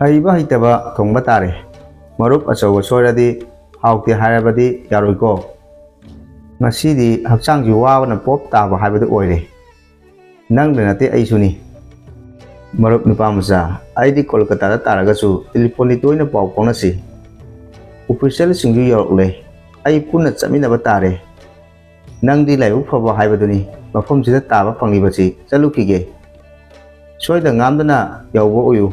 ꯍꯩꯕ ꯍꯩꯇꯕ ꯊꯣꯡꯕ ꯇꯥꯔꯦ꯫ ꯃꯔꯨꯞ ꯑꯆꯧꯕ ꯁꯣꯏꯔꯗꯤ ꯍꯥꯎꯇꯦ ꯍꯥꯏꯔꯕꯗꯤ ꯌꯥꯔꯣꯏꯀꯣ꯫ ꯉꯁꯤꯗꯤ ꯍꯛꯆꯥꯡꯁꯤ ꯋꯥꯕꯅ ꯄꯣꯞ ꯇꯥꯕ ꯍꯥꯏꯕꯗꯨ ꯑꯣꯏꯔꯦ꯫ ꯅꯪꯗ ꯅꯠꯇꯦ, ꯑꯩꯁꯨꯅꯤ꯫ ꯃꯔꯨꯞ ꯅꯨꯄꯥ ꯃꯆꯥ, ꯑꯩꯗꯤ ꯀꯣꯜꯀꯇꯥꯗ ꯇꯥꯔꯒꯁꯨ ꯇꯦꯂꯤꯐꯣꯟꯗꯤ ꯇꯣꯏꯅ ꯄꯥꯎ ꯐꯥꯎꯅꯁꯤ꯫ ꯑꯣꯐꯤꯁꯤꯌꯦꯜꯁꯤꯡꯁꯨ ꯌꯧꯔꯛꯂꯦ꯫ ꯑꯩ ꯄꯨꯟꯅ ꯆꯠꯃꯤꯟꯅꯕ ꯇꯥꯔꯦ꯫ ꯅꯪꯗꯤ ꯂꯥꯏꯕꯛ ꯐꯕ ꯍꯥꯏꯕꯗꯨꯅꯤ, ꯃꯐꯝꯁꯤꯗ ꯇꯥꯕ ꯐꯪꯂꯤꯕꯁꯤ꯫ ꯆꯠꯂꯨꯈꯤꯒꯦ꯫ ꯁꯣꯏꯗ ꯉꯥꯝꯗꯅ ꯌꯧꯕ ꯑꯣꯏꯌꯨ꯫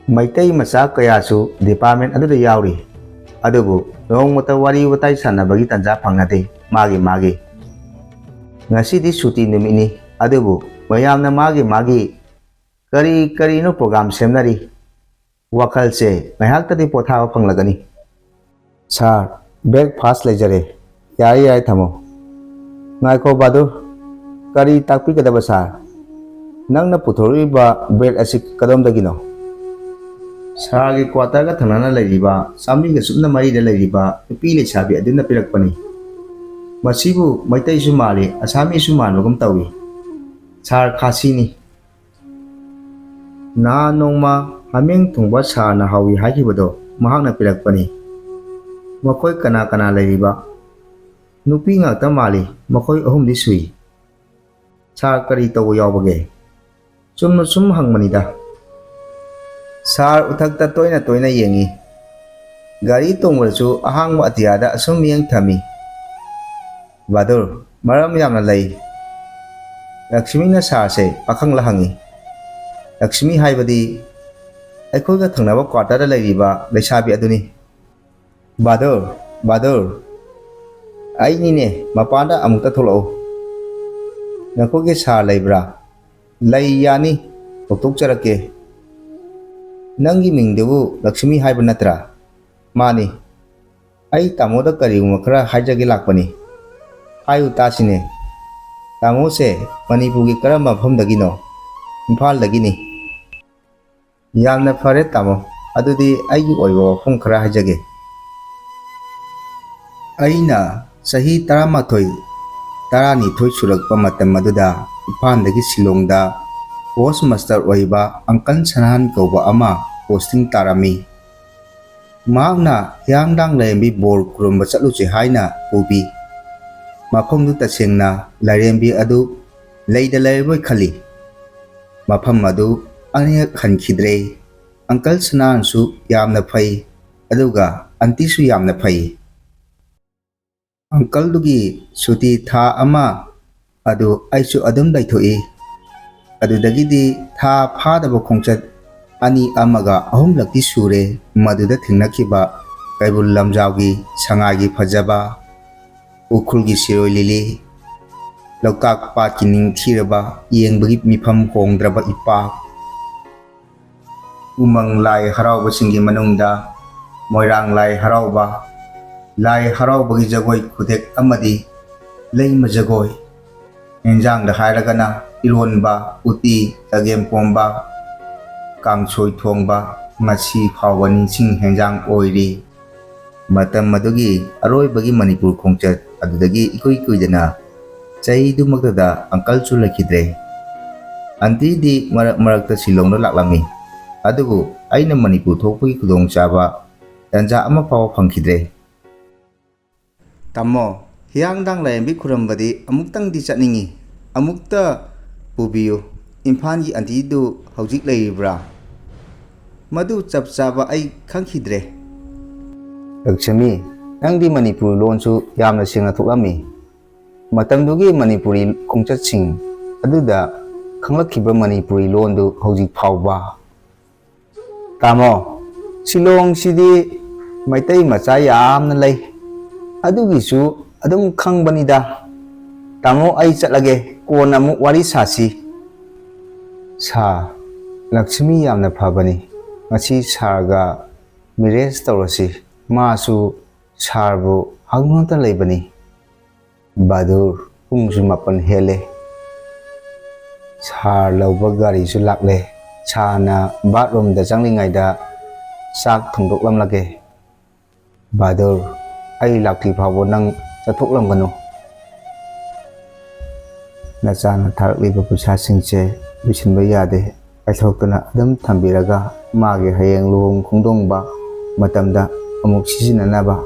ꯃꯩꯇꯩ ꯃꯆꯥ ꯀꯌꯥꯁꯨ ꯗꯤꯄꯥꯔꯠꯃꯦꯟ ꯑꯗꯨꯗ ꯌꯥꯎꯔꯤ꯫ ꯑꯗꯨꯕꯨ ꯅꯣꯡꯃꯇ ꯋꯥꯔꯤ ꯋꯥꯇꯥꯏ ꯁꯥꯟꯅꯕꯒꯤ ꯇꯥꯟꯖꯥ ꯐꯪꯅꯗꯦ꯫ ꯃꯥꯒꯤ ꯃꯥꯒꯤ ꯉꯁꯤꯗꯤ ꯁꯨꯇꯤ ꯅꯨꯃꯤꯠꯅꯤ꯫ ꯑꯗꯨꯕꯨ ꯃꯌꯥꯝꯅ ꯃꯥꯒꯤ ꯃꯥꯒꯤ ꯀꯔꯤ ꯀꯔꯤꯅꯣ ꯄ꯭ꯔꯣꯒ꯭ꯔꯥꯝ ꯁꯦꯝꯅꯔꯤ꯫ ꯋꯥꯈꯜꯁꯦ ꯉꯥꯏꯍꯥꯛꯇꯗꯤ ꯄꯣꯊꯥꯕ ꯐꯪꯂꯒꯅꯤ꯫ ꯁꯥꯔ, ꯕ꯭ꯔꯦꯛꯐꯥꯁ ꯂꯩꯖꯔꯦ꯫ ꯌꯥꯔꯦ, ꯌꯥꯔꯦ, ꯊꯝꯃꯣ꯫ ꯉꯥꯏꯈꯣ, ꯕꯍꯥꯗꯨꯔ꯫ ꯀꯔꯤ ꯇꯥꯛꯄꯤꯒꯗꯕ, ꯁꯥꯔ? ꯅꯪꯅ ꯄꯨꯊꯣꯔꯛꯂꯤꯕ ꯕ꯭ꯔꯦꯗ ꯑꯁꯤ ꯀꯗꯣꯝꯗꯒꯤꯅꯣ? ꯁꯥꯔꯒꯤ ꯀ꯭ꯋꯥꯇꯔꯒ ꯊꯪꯅꯅ ꯂꯩꯔꯤꯕ ꯆꯥꯝꯃꯔꯤꯒ ꯁꯨꯞꯅ ꯃꯔꯤꯗ ꯂꯩꯔꯤꯕ ꯅꯨꯄꯤ ꯂꯩꯁꯥꯕꯤ ꯑꯗꯨꯅ ꯄꯤꯔꯛꯄꯅꯤ꯫ ꯃꯁꯤꯕꯨ ꯃꯩꯇꯩꯁꯨ ꯃꯥꯜꯂꯤ, ꯑꯁꯥꯃꯤꯁꯁꯨ ꯃꯥꯟꯕꯒꯨꯝ ꯇꯧꯏ꯫ ꯁꯥꯔ, ꯈꯥꯁꯤꯅꯤ꯫ ꯅꯍꯥꯟ ꯅꯣꯡꯃ ꯍꯥꯃꯦꯡ ꯊꯣꯡꯕ ꯁꯥꯔꯅ ꯍꯥꯎꯏ ꯍꯥꯏꯈꯤꯕꯗꯣ ꯃꯍꯥꯛꯅ ꯄꯤꯔꯛꯄꯅꯤ꯫ ꯃꯈꯣꯏ ꯀꯅꯥ ꯀꯅꯥ ꯂꯩꯔꯤꯕ? ꯅꯨꯄꯤ ꯉꯥꯛꯇ ꯃꯥꯜꯂꯤ, ꯃꯈꯣꯏ ꯑꯍꯨꯝꯗꯤ ꯁꯨꯏ꯫ ꯁꯥꯔ, ꯀꯔꯤ ꯇꯧꯕ ꯌꯥꯎꯕꯒꯦ? ꯆꯨꯝꯅ ꯁꯨꯝ ꯍꯪꯕꯅꯤꯗ꯫ ꯁꯥꯔ ꯎꯊꯛꯇ ꯇꯣꯏꯅ ꯇꯣꯏꯅ ꯌꯦꯡꯏ꯫ ꯒꯥꯔꯤ ꯇꯣꯡꯕꯗꯁꯨ ꯑꯍꯥꯡꯕ ꯑꯇꯤꯌꯥꯗ ꯑꯁꯨꯝ ꯃꯤꯠꯌꯦꯡ ꯊꯝꯃꯤ꯫ ꯕꯍꯥꯗꯨꯔ, ꯃꯔꯝ ꯌꯥꯝꯅ ꯂꯩ꯫ ꯂꯛꯁꯃꯤꯅ ꯁꯥꯔꯁꯦ ꯄꯥꯈꯪꯂ ꯍꯪꯏ꯫ ꯂꯛꯁꯃꯤ ꯍꯥꯏꯕꯗꯤ ꯑꯩꯈꯣꯏꯒ ꯊꯪꯅꯕ ꯀ꯭ꯋꯥꯇꯔꯗ ꯂꯩꯔꯤꯕ ꯂꯩꯁꯥꯕꯤ ꯑꯗꯨꯅꯤ꯫ ꯕꯍꯥꯗꯨꯔ, ꯕꯍꯥꯗꯨꯔ, ꯑꯩꯅꯤꯅꯦ, ꯃꯄꯥꯟꯗ ꯑꯃꯨꯛꯇ ꯊꯣꯛꯂꯛꯎ꯫ ꯅꯈꯣꯏꯒꯤ ꯁꯥꯔ ꯂꯩꯕ꯭ꯔꯥ? ꯂꯩ, ꯌꯥꯅꯤ, ꯀꯧꯊꯣꯛꯆꯔꯛꯀꯦ꯫ ꯅꯪꯒꯤ ꯃꯤꯡꯗꯨꯕꯨ ꯂꯛꯁꯃꯤ ꯍꯥꯏꯕ ꯅꯠꯇ꯭ꯔꯥ? ꯃꯥꯅꯤ꯫ ꯑꯩ ꯇꯥꯃꯣꯗ ꯀꯔꯤꯒꯨꯝꯕ ꯈꯔ ꯍꯥꯏꯖꯒꯦ ꯂꯥꯛꯄꯅꯤ꯫ ꯍꯥꯏꯌꯨ ꯇꯥꯁꯤꯅꯦ꯫ ꯇꯥꯃꯣꯁꯦ ꯃꯅꯤꯄꯨꯔꯒꯤ ꯀꯔꯝꯕ ꯃꯐꯝꯗꯒꯤꯅꯣ? ꯏꯝꯐꯥꯜꯗꯒꯤꯅꯤ꯫ ꯌꯥꯝꯅ ꯐꯔꯦ ꯇꯥꯃꯣ, ꯑꯗꯨꯗꯤ ꯑꯩꯒꯤ ꯑꯣꯏꯕ ꯋꯥꯐꯝ ꯈꯔ ꯍꯥꯏꯖꯒꯦ꯫ ꯑꯩꯅ ꯆꯍꯤ ꯇꯔꯥꯃꯥꯊꯣꯏ, ꯇꯔꯥꯅꯤꯊꯣꯏ ꯁꯨꯔꯛꯄ ꯃꯇꯝ ꯑꯗꯨꯗ ꯏꯝꯐꯥꯜꯗꯒꯤ ꯁꯤꯂꯣꯡꯗ ꯄꯣꯁ ꯃꯥꯁꯇꯔ ꯑꯣꯏꯕ ꯑꯪꯀꯜ ꯁꯅꯥꯍꯟ ꯀꯧꯕ ꯑꯃ ꯄꯣꯁꯇꯤꯡ ꯇꯥꯔꯝꯃꯤ꯫ ꯃꯍꯥꯛꯅ ꯍꯤꯌꯥꯡꯗꯥꯡ ꯂꯥꯏꯔꯦꯝꯕꯤ ꯕꯣꯔ ꯈꯨꯔꯨꯝꯕ ꯆꯠꯂꯨꯁꯤ ꯍꯥꯏꯅ ꯄꯨꯕꯤ꯫ ꯃꯐꯝꯗꯨ ꯇꯁꯦꯡꯅ ꯂꯥꯏꯔꯦꯝꯕꯤ ꯑꯗꯨ ꯂꯩꯗ ꯂꯩꯔꯕꯣꯏ ꯈꯜꯂꯤ꯫ ꯃꯐꯝ ꯑꯗꯨ ꯑꯅꯤꯔꯛ ꯍꯟꯈꯤꯗ꯭ꯔꯦ꯫ ꯑꯪꯀꯜ ꯁꯅꯥꯍꯟꯁꯨ ꯌꯥꯝꯅ ꯐꯩ, ꯑꯗꯨꯒ ꯑꯟꯇꯤꯁꯨ ꯌꯥꯝꯅ ꯐꯩ꯫ ꯑꯪꯀꯜꯗꯨꯒꯤ ꯁꯨꯇꯤ ꯊꯥ ꯑꯃ ꯑꯗꯨ ꯑꯩꯁꯨ ꯑꯗꯨꯝ ꯂꯩꯊꯣꯛꯏ꯫ ꯑꯗꯨꯗꯒꯤꯗꯤ ꯊꯥ ꯐꯥꯗꯕ ꯈꯣꯡꯆꯠ ꯑꯅꯤ ꯑꯃꯒ ꯑꯍꯨꯝꯂꯛꯇꯤ ꯁꯨꯔꯦ ꯃꯗꯨꯗ ꯊꯦꯡꯅꯈꯤꯕ ꯀꯩꯕꯨꯜ ꯂꯝꯖꯥꯎꯒꯤ ꯁꯉꯥꯏꯒꯤ ꯐꯖꯕ, ꯎꯈ꯭ꯔꯨꯜꯒꯤ ꯁꯤꯔꯣꯏ ꯂꯤꯂꯤ, ꯂꯣꯛꯇꯥꯛ ꯄꯥꯠꯀꯤ ꯅꯤꯡꯊꯤꯔꯕ ꯌꯦꯡꯕꯒꯤ ꯃꯤꯐꯝ ꯍꯣꯡꯗ꯭ꯔꯕ ꯏꯄꯥꯛ, ꯎꯃꯪ ꯂꯥꯏ ꯍꯔꯥꯎꯕꯁꯤꯡꯒꯤ ꯃꯅꯨꯡꯗ ꯃꯣꯏꯔꯥꯡ ꯂꯥꯏ ꯍꯔꯥꯎꯕ, ꯂꯥꯏ ꯍꯔꯥꯎꯕꯒꯤ ꯖꯒꯣꯏ ꯈꯨꯗꯦꯛ ꯑꯃꯗꯤ ꯂꯩꯃ ꯖꯒꯣꯏ, ꯏꯟꯖꯥꯡꯗ ꯍꯥꯏꯔꯒꯅ ꯏꯔꯣꯟꯕ, ꯎꯇꯤ, ꯆꯒꯦꯝꯄꯣꯝꯕ, ꯀꯥꯡꯁꯣꯏ ꯊꯣꯡꯕ ꯉꯁꯤ ꯐꯥꯎꯕ ꯅꯤꯡꯁꯤꯡ ꯍꯦꯟꯖꯥꯡ ꯑꯣꯏꯔꯤ꯫ ꯃꯇꯝ ꯑꯗꯨꯒꯤ ꯑꯔꯣꯏꯕꯒꯤ ꯃꯅꯤꯄꯨꯔ ꯈꯣꯡꯆꯠ ꯑꯗꯨꯗꯒꯤ ꯏꯀꯨꯏ ꯀꯨꯏꯗꯅ ꯆꯍꯤꯗꯨꯃꯛꯇꯗ ꯑꯪꯀꯜꯁꯨ ꯂꯩꯈꯤꯗ꯭ꯔꯦ꯫ ꯑꯟꯇꯤꯗꯤ ꯃꯔꯛ ꯃꯔꯛꯇ ꯁꯤꯂꯣꯡꯗ ꯂꯥꯛꯂꯝꯃꯤ, ꯑꯗꯨꯕꯨ ꯑꯩꯅ ꯃꯅꯤꯄꯨꯔ ꯊꯣꯛꯄꯒꯤ ꯈꯨꯗꯣꯡꯆꯥꯕ ꯇꯟꯖꯥ ꯑꯃ ꯐꯥꯎꯕ ꯐꯪꯈꯤꯗ꯭ꯔꯦ꯫ ꯇꯥꯃꯣ, ꯍꯤꯌꯥꯡꯗꯥꯡ ꯂꯥꯏꯔꯦꯝꯕꯤ ꯈꯨꯔꯝꯕꯗꯤ ꯑꯃꯨꯛꯇꯪꯗꯤ ꯆꯠꯅꯤꯡꯏ꯫ ꯑꯃꯨꯛꯇ ꯄꯨꯕꯤꯌꯨ꯫ ꯏꯝꯐꯥꯜꯒꯤ ꯑꯟꯇꯤꯗꯨ ꯍꯧꯖꯤꯛ ꯂꯩꯔꯤꯕ꯭ꯔꯥ? ꯃꯗꯨ ꯆꯞ ꯆꯥꯕ ꯑꯩ ꯈꯪꯈꯤꯗ꯭ꯔꯦ꯫ ꯂꯛꯁꯃꯤ, ꯅꯪꯗꯤ ꯃꯅꯤꯄꯨꯔꯤ ꯂꯣꯟꯁꯨ ꯌꯥꯝꯅ ꯁꯦꯡꯅ ꯊꯣꯛꯂꯝꯃꯤ꯫ ꯃꯇꯝꯗꯨꯒꯤ ꯃꯅꯤꯄꯨꯔꯤ ꯈꯣꯡꯆꯠꯁꯤꯡ ꯑꯗꯨꯗ ꯈꯪꯂꯛꯈꯤꯕ ꯃꯅꯤꯄꯨꯔꯤ ꯂꯣꯟꯗꯨ ꯍꯧꯖꯤꯛ ꯐꯥꯎꯕ꯫ ꯇꯥꯃꯣ, ꯁꯤꯂꯣꯡꯁꯤꯗꯤ ꯃꯩꯇꯩ ꯃꯆꯥ ꯌꯥꯝꯅ ꯂꯩ꯫ ꯑꯗꯨꯒꯤꯁꯨ ꯑꯗꯨꯝ ꯈꯪꯕꯅꯤꯗ꯫ ꯇꯥꯃꯣ, ꯑꯩ ꯆꯠꯂꯒꯦ, ꯀꯣꯟꯅ ꯑꯃꯨꯛ ꯋꯥꯔꯤ ꯁꯥꯁꯤ꯫ ꯁꯥꯔ, ꯂꯛꯁꯃꯤ ꯌꯥꯝꯅ ꯐꯕꯅꯤ꯫ ꯉꯁꯤ ꯁꯥꯔꯒ ꯃꯦꯔꯦꯖ ꯇꯧꯔꯁꯤ꯫ ꯃꯥꯁꯨ ꯁꯥꯔꯕꯨ ꯍꯪꯗꯨꯅꯇ ꯂꯩꯕꯅꯤ꯫ ꯕꯍꯥꯗꯨꯔ, ꯄꯨꯡꯁꯨ ꯃꯥꯄꯟ ꯍꯦꯜꯂꯦ꯫ ꯁꯥꯔ ꯂꯧꯕ ꯒꯥꯔꯤꯁꯨ ꯂꯥꯛꯂꯦ꯫ ꯁꯥꯔꯅ ꯕꯥꯠꯔꯨꯝꯗ ꯆꯪꯂꯤꯉꯩꯗ ꯆꯥꯛ ꯊꯣꯡꯗꯣꯛꯂꯝꯂꯒꯦ꯫ ꯕꯍꯥꯗꯨꯔ, ꯑꯩ ꯂꯥꯛꯇ꯭ꯔꯤ ꯐꯥꯎꯕ ꯅꯪ ꯆꯠꯊꯣꯛꯂꯝꯒꯅꯨ꯫ ꯅꯆꯥꯅ ꯊꯥꯔꯛꯂꯤꯕ ꯄꯩꯁꯥꯁꯤꯡꯁꯦ ꯂꯣꯏꯁꯤꯟꯕ ꯌꯥꯗꯦ꯫ ꯀꯥꯏꯊꯣꯛꯇꯅ ꯑꯗꯨꯝ ꯊꯝꯕꯤꯔꯒ ꯃꯥꯒꯤ ꯍꯌꯦꯡ ꯂꯨꯍꯣꯡ ꯈꯣꯡꯗꯣꯡꯕ ꯃꯇꯝꯗ ꯑꯃꯨꯛ ꯁꯤꯖꯤꯟꯅꯅꯕ꯫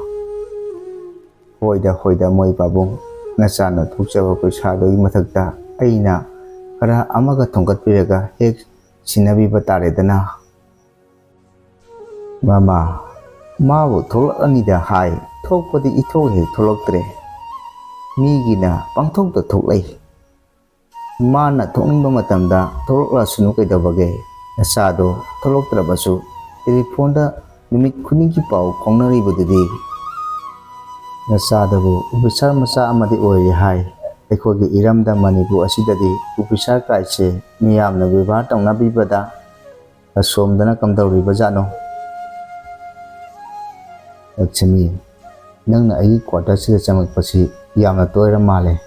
ꯍꯣꯏꯗ, ꯍꯣꯏꯗ, ꯃꯣꯏ ꯄꯥꯕꯨꯡ, ꯅꯆꯥꯅ ꯊꯣꯛꯆꯕ ꯄꯩꯁꯥꯗꯨꯒꯤ ꯃꯊꯛꯇ ꯑꯩꯅ ꯈꯔ ꯑꯃꯒ ꯊꯣꯡꯒꯠꯄꯤꯔꯒ ꯍꯦꯛ ꯁꯤꯟꯅꯕꯤꯕ ꯇꯥꯔꯦꯗꯅ꯫ ꯃꯃꯥ, ꯃꯥꯕꯨ ꯊꯣꯛꯂꯛꯂꯅꯤꯗ ꯍꯥꯏ, ꯊꯣꯛꯄꯗꯤ ꯏꯊꯣꯛ ꯍꯦꯛ ꯊꯣꯛꯂꯛꯇ꯭ꯔꯦ꯫ ꯃꯤꯒꯤꯅ ꯄꯪꯊꯣꯛꯇ ꯊꯣꯛꯂꯛꯏ꯫ ꯃꯥꯅ ꯊꯣꯛꯅꯤꯡꯕ ꯃꯇꯝꯗ ꯊꯣꯛꯂꯛꯂꯁꯅꯨ ꯀꯩꯗꯧꯕꯒꯦ? ꯅꯆꯥꯗꯣ ꯊꯣꯛꯂꯛꯇ꯭ꯔꯕꯁꯨ ꯇꯦꯂꯤꯐꯣꯟꯗ ꯅꯨꯃꯤꯠ ꯈꯨꯗꯤꯡꯒꯤ ꯄꯥꯎ ꯐꯥꯎꯅꯔꯤꯕꯗꯨꯗꯤ꯫ ꯅꯆꯥꯗꯨꯕꯨ ꯑꯣꯐꯤꯁꯥꯔ ꯃꯆꯥ ꯑꯃꯗꯤ ꯑꯣꯏꯔꯦ ꯍꯥꯏ꯫ ꯑꯩꯈꯣꯏꯒꯤ ꯏꯔꯝꯗꯝ ꯃꯅꯤꯄꯨꯔ ꯑꯁꯤꯗꯗꯤ ꯑꯣꯐꯤꯁꯥꯔ ꯀꯥꯏꯁꯦ ꯃꯤꯌꯥꯝꯅ ꯕꯦꯕꯥꯔ ꯇꯧꯅꯕꯤꯕꯗ ꯑꯁꯣꯝꯗꯅ ꯀꯝꯗꯧꯔꯤꯕꯖꯥꯠꯅꯣ? ꯂꯛꯁꯃꯤ, ꯅꯪꯅ ꯑꯩꯒꯤ ꯀ꯭ꯋꯥꯇꯔꯁꯤꯗ ꯆꯪꯂꯛꯄꯁꯤ ꯌꯥꯝꯅ ꯇꯣꯏꯔ ꯃꯥꯜꯂꯦ꯫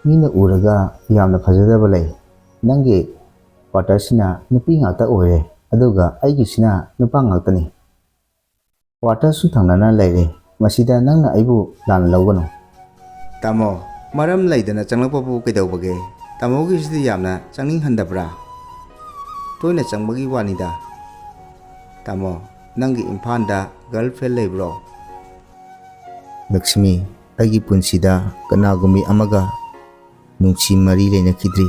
ꯃꯤꯅ ꯎꯔꯒ ꯌꯥꯝꯅ ꯐꯖꯗꯕ ꯂꯩ꯫ ꯅꯪꯒꯤ ꯀ꯭ꯋꯥꯇꯔꯁꯤꯅ ꯅꯨꯄꯤ ꯉꯥꯛꯇ ꯑꯣꯏꯔꯦ, ꯑꯗꯨꯒ ꯑꯩꯒꯤꯁꯤꯅ ꯅꯨꯄꯥ ꯉꯥꯛꯇꯅꯤ꯫ ꯀ꯭ꯋꯥꯇꯔꯁꯨ ꯊꯪꯅꯅ ꯂꯩꯔꯦ꯫ ꯃꯁꯤꯗ ꯅꯪꯅ ꯑꯩꯕꯨ ꯂꯥꯟꯅ ꯂꯧꯒꯅꯨ꯫ ꯇꯥꯃꯣ, ꯃꯔꯝ ꯂꯩꯗꯅ ꯆꯪꯂꯛꯄꯕꯨ ꯀꯩꯗꯧꯕꯒꯦ? ꯇꯥꯃꯣꯒꯤꯁꯤꯗꯤ ꯌꯥꯝꯅ ꯆꯪꯅꯤꯡꯍꯟꯗꯕ꯭ꯔꯥ? ꯇꯣꯏꯅ ꯆꯪꯕꯒꯤ ꯋꯥꯅꯤꯗ꯫ ꯇꯥꯃꯣ, ꯅꯪꯒꯤ ꯏꯝꯐꯥꯜꯗ ꯒꯔꯜ ꯐ꯭ꯔꯦꯟ ꯂꯩꯕ꯭ꯔꯣ? ꯂꯛꯁꯃꯤ, ꯑꯩꯒꯤ ꯄꯨꯟꯁꯤꯗ ꯀꯅꯥꯒꯨꯝꯕꯤ ꯑꯃꯒ ꯅꯨꯡꯁꯤ ꯃꯔꯤ ꯂꯩꯅꯈꯤꯗ꯭ꯔꯤ꯫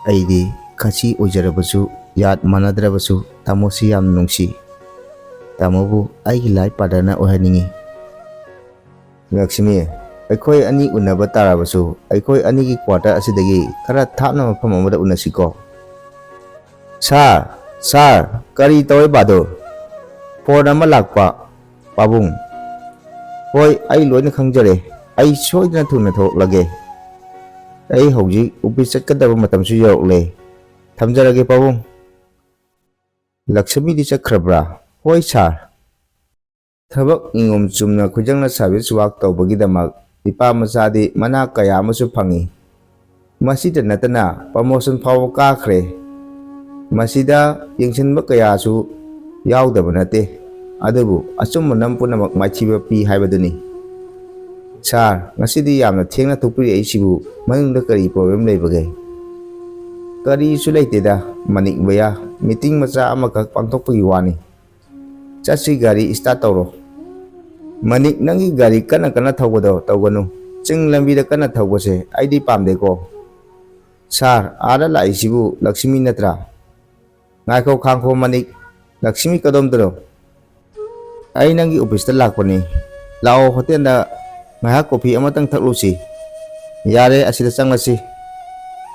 ꯑꯩꯗꯤ ꯈꯥꯁꯤ ꯑꯣꯏꯖꯔꯕꯁꯨ, ꯖꯥꯠ ꯃꯥꯟꯅꯗ꯭ꯔꯕꯁꯨ, ꯇꯥꯃꯣꯁꯤ ꯌꯥꯝ ꯅꯨꯡꯁꯤ꯫ ꯇꯥꯃꯣꯕꯨ ꯑꯩꯒꯤ ꯂꯥꯏꯐ ꯄꯥꯔꯠꯅꯔ ꯑꯣꯏꯍꯟꯅꯤꯡꯏ꯫ ꯂꯛꯁꯃꯤ, ꯑꯩꯈꯣꯏ ꯑꯅꯤ ꯎꯅꯕ ꯇꯥꯔꯕꯁꯨ, ꯑꯩꯈꯣꯏ ꯑꯅꯤꯒꯤ ꯀ꯭ꯋꯥꯇꯔ ꯑꯁꯤꯗꯒꯤ ꯈꯔ ꯊꯥꯞꯅ ꯃꯐꯝ ꯑꯃꯗ ꯎꯅꯁꯤꯀꯣ꯫ ꯁꯥꯔ, ꯁꯥꯔ, ꯀꯔꯤ ꯇꯧꯔꯤꯕ ꯑꯗꯨ? ꯐꯣꯟ ꯑꯃ ꯂꯥꯛꯄ꯫ ꯄꯥꯕꯨꯡ, ꯍꯣꯏ, ꯑꯩ ꯂꯣꯏꯅ ꯈꯪꯖꯔꯦ꯫ ꯑꯩ ꯁꯣꯏꯗꯅ ꯊꯨꯅ ꯊꯣꯛꯂꯒꯦ꯫ ꯑꯩ ꯍꯧꯖꯤꯛ ꯑꯣꯐꯤꯁ ꯆꯠꯀꯗꯕ ꯃꯇꯝꯁꯨ ꯌꯧꯔꯛꯂꯦ꯫ ꯊꯝꯖꯔꯒꯦ, ꯄꯥꯕꯨꯡ꯫ ꯂꯛꯁꯃꯤꯗꯤ ꯆꯠꯈ꯭ꯔꯕ꯭ꯔꯥ? ꯍꯣꯏ, ꯁꯥꯔ꯫ ꯊꯕꯛ ꯅꯤꯌꯣꯝ ꯆꯨꯝꯅ ꯈꯨꯖꯪꯅ ꯁꯥꯔꯚꯤꯁ ꯋꯥꯔꯛ ꯇꯧꯕꯒꯤꯗꯃꯛ ꯅꯤꯄꯥ ꯃꯆꯥꯗꯤ ꯃꯅꯥ ꯀꯌꯥ ꯑꯃꯁꯨ ꯐꯪꯏ꯫ ꯃꯁꯤꯗ ꯅꯠꯇꯅ ꯄ꯭ꯔꯃꯣꯁꯟ ꯐꯥꯎꯕ ꯀꯥꯈ꯭ꯔꯦ꯫ ꯃꯁꯤꯗ ꯌꯦꯡꯁꯤꯟꯕ ꯀꯌꯥꯁꯨ ꯌꯥꯎꯗꯕ ꯅꯠꯇꯦ꯫ ꯑꯗꯨꯕꯨ ꯑꯆꯨꯝꯕ ꯅꯝ ꯄꯨꯝꯅꯃꯛ ꯃꯥꯏꯊꯤꯕ ꯄꯤ ꯍꯥꯏꯕꯗꯨꯅꯤ꯫ "ꯁꯥꯔ, ꯉꯁꯤꯗꯤ ꯌꯥꯝꯅ ꯊꯦꯡꯅ ꯊꯣꯛꯄꯤꯔꯛꯏꯁꯤꯕꯨ ꯃꯅꯨꯡꯗ ꯀꯔꯤ ꯄ꯭ꯔꯣꯕ꯭ꯂꯦꯝ ꯂꯩꯕꯒꯦ?" "ꯀꯔꯤꯁꯨ ꯂꯩꯇꯦꯗ ꯃꯅꯤꯛ ꯚꯩꯌꯥ, ꯃꯤꯇꯤꯡ ꯃꯆꯥ ꯑꯃꯈꯛ ꯄꯥꯡꯊꯣꯛꯄꯒꯤ ꯋꯥꯅꯤ꯫ ꯆꯠꯁꯤ, ꯒꯥꯔꯤ ꯁ꯭ꯇꯥꯔꯠ ꯇꯧꯔꯣ꯫" "ꯃꯅꯤꯛ, ꯅꯪꯒꯤ ꯒꯥꯔꯤ ꯀꯟꯅ ꯀꯟꯅ ꯊꯧꯕꯗꯣ ꯇꯧꯒꯅꯨ꯫ ꯆꯤꯡ ꯂꯝꯕꯤꯗ ꯀꯟꯅ ꯊꯧꯕꯁꯦ ꯑꯩꯗꯤ ꯄꯥꯝꯗꯦꯀꯣ꯫" "ꯁꯥꯔ, ꯑꯥꯗ ꯂꯥꯛꯏꯁꯤꯕꯨ ꯂꯛꯁꯃꯤ ꯅꯠꯇ꯭ꯔꯥ?" "ꯉꯥꯏꯈꯣ ꯈꯥꯡꯈꯣ ꯃꯅꯤꯛ, ꯂꯛꯁꯃꯤ ꯀꯗꯣꯝꯗꯅꯣ?" "ꯑꯩ ꯅꯪꯒꯤ ꯑꯣꯐꯤꯁꯇ ꯂꯥꯛꯄꯅꯤ꯫ ꯂꯥꯛꯑꯣ, ꯍꯣꯇꯦꯜꯗ ꯉꯥꯏꯍꯥꯛ ꯀꯣꯐꯤ ꯑꯃꯇꯪ ꯊꯛꯂꯨꯁꯤ꯫" "ꯌꯥꯔꯦ, ꯑꯁꯤꯗ ꯆꯪꯂꯁꯤ꯫"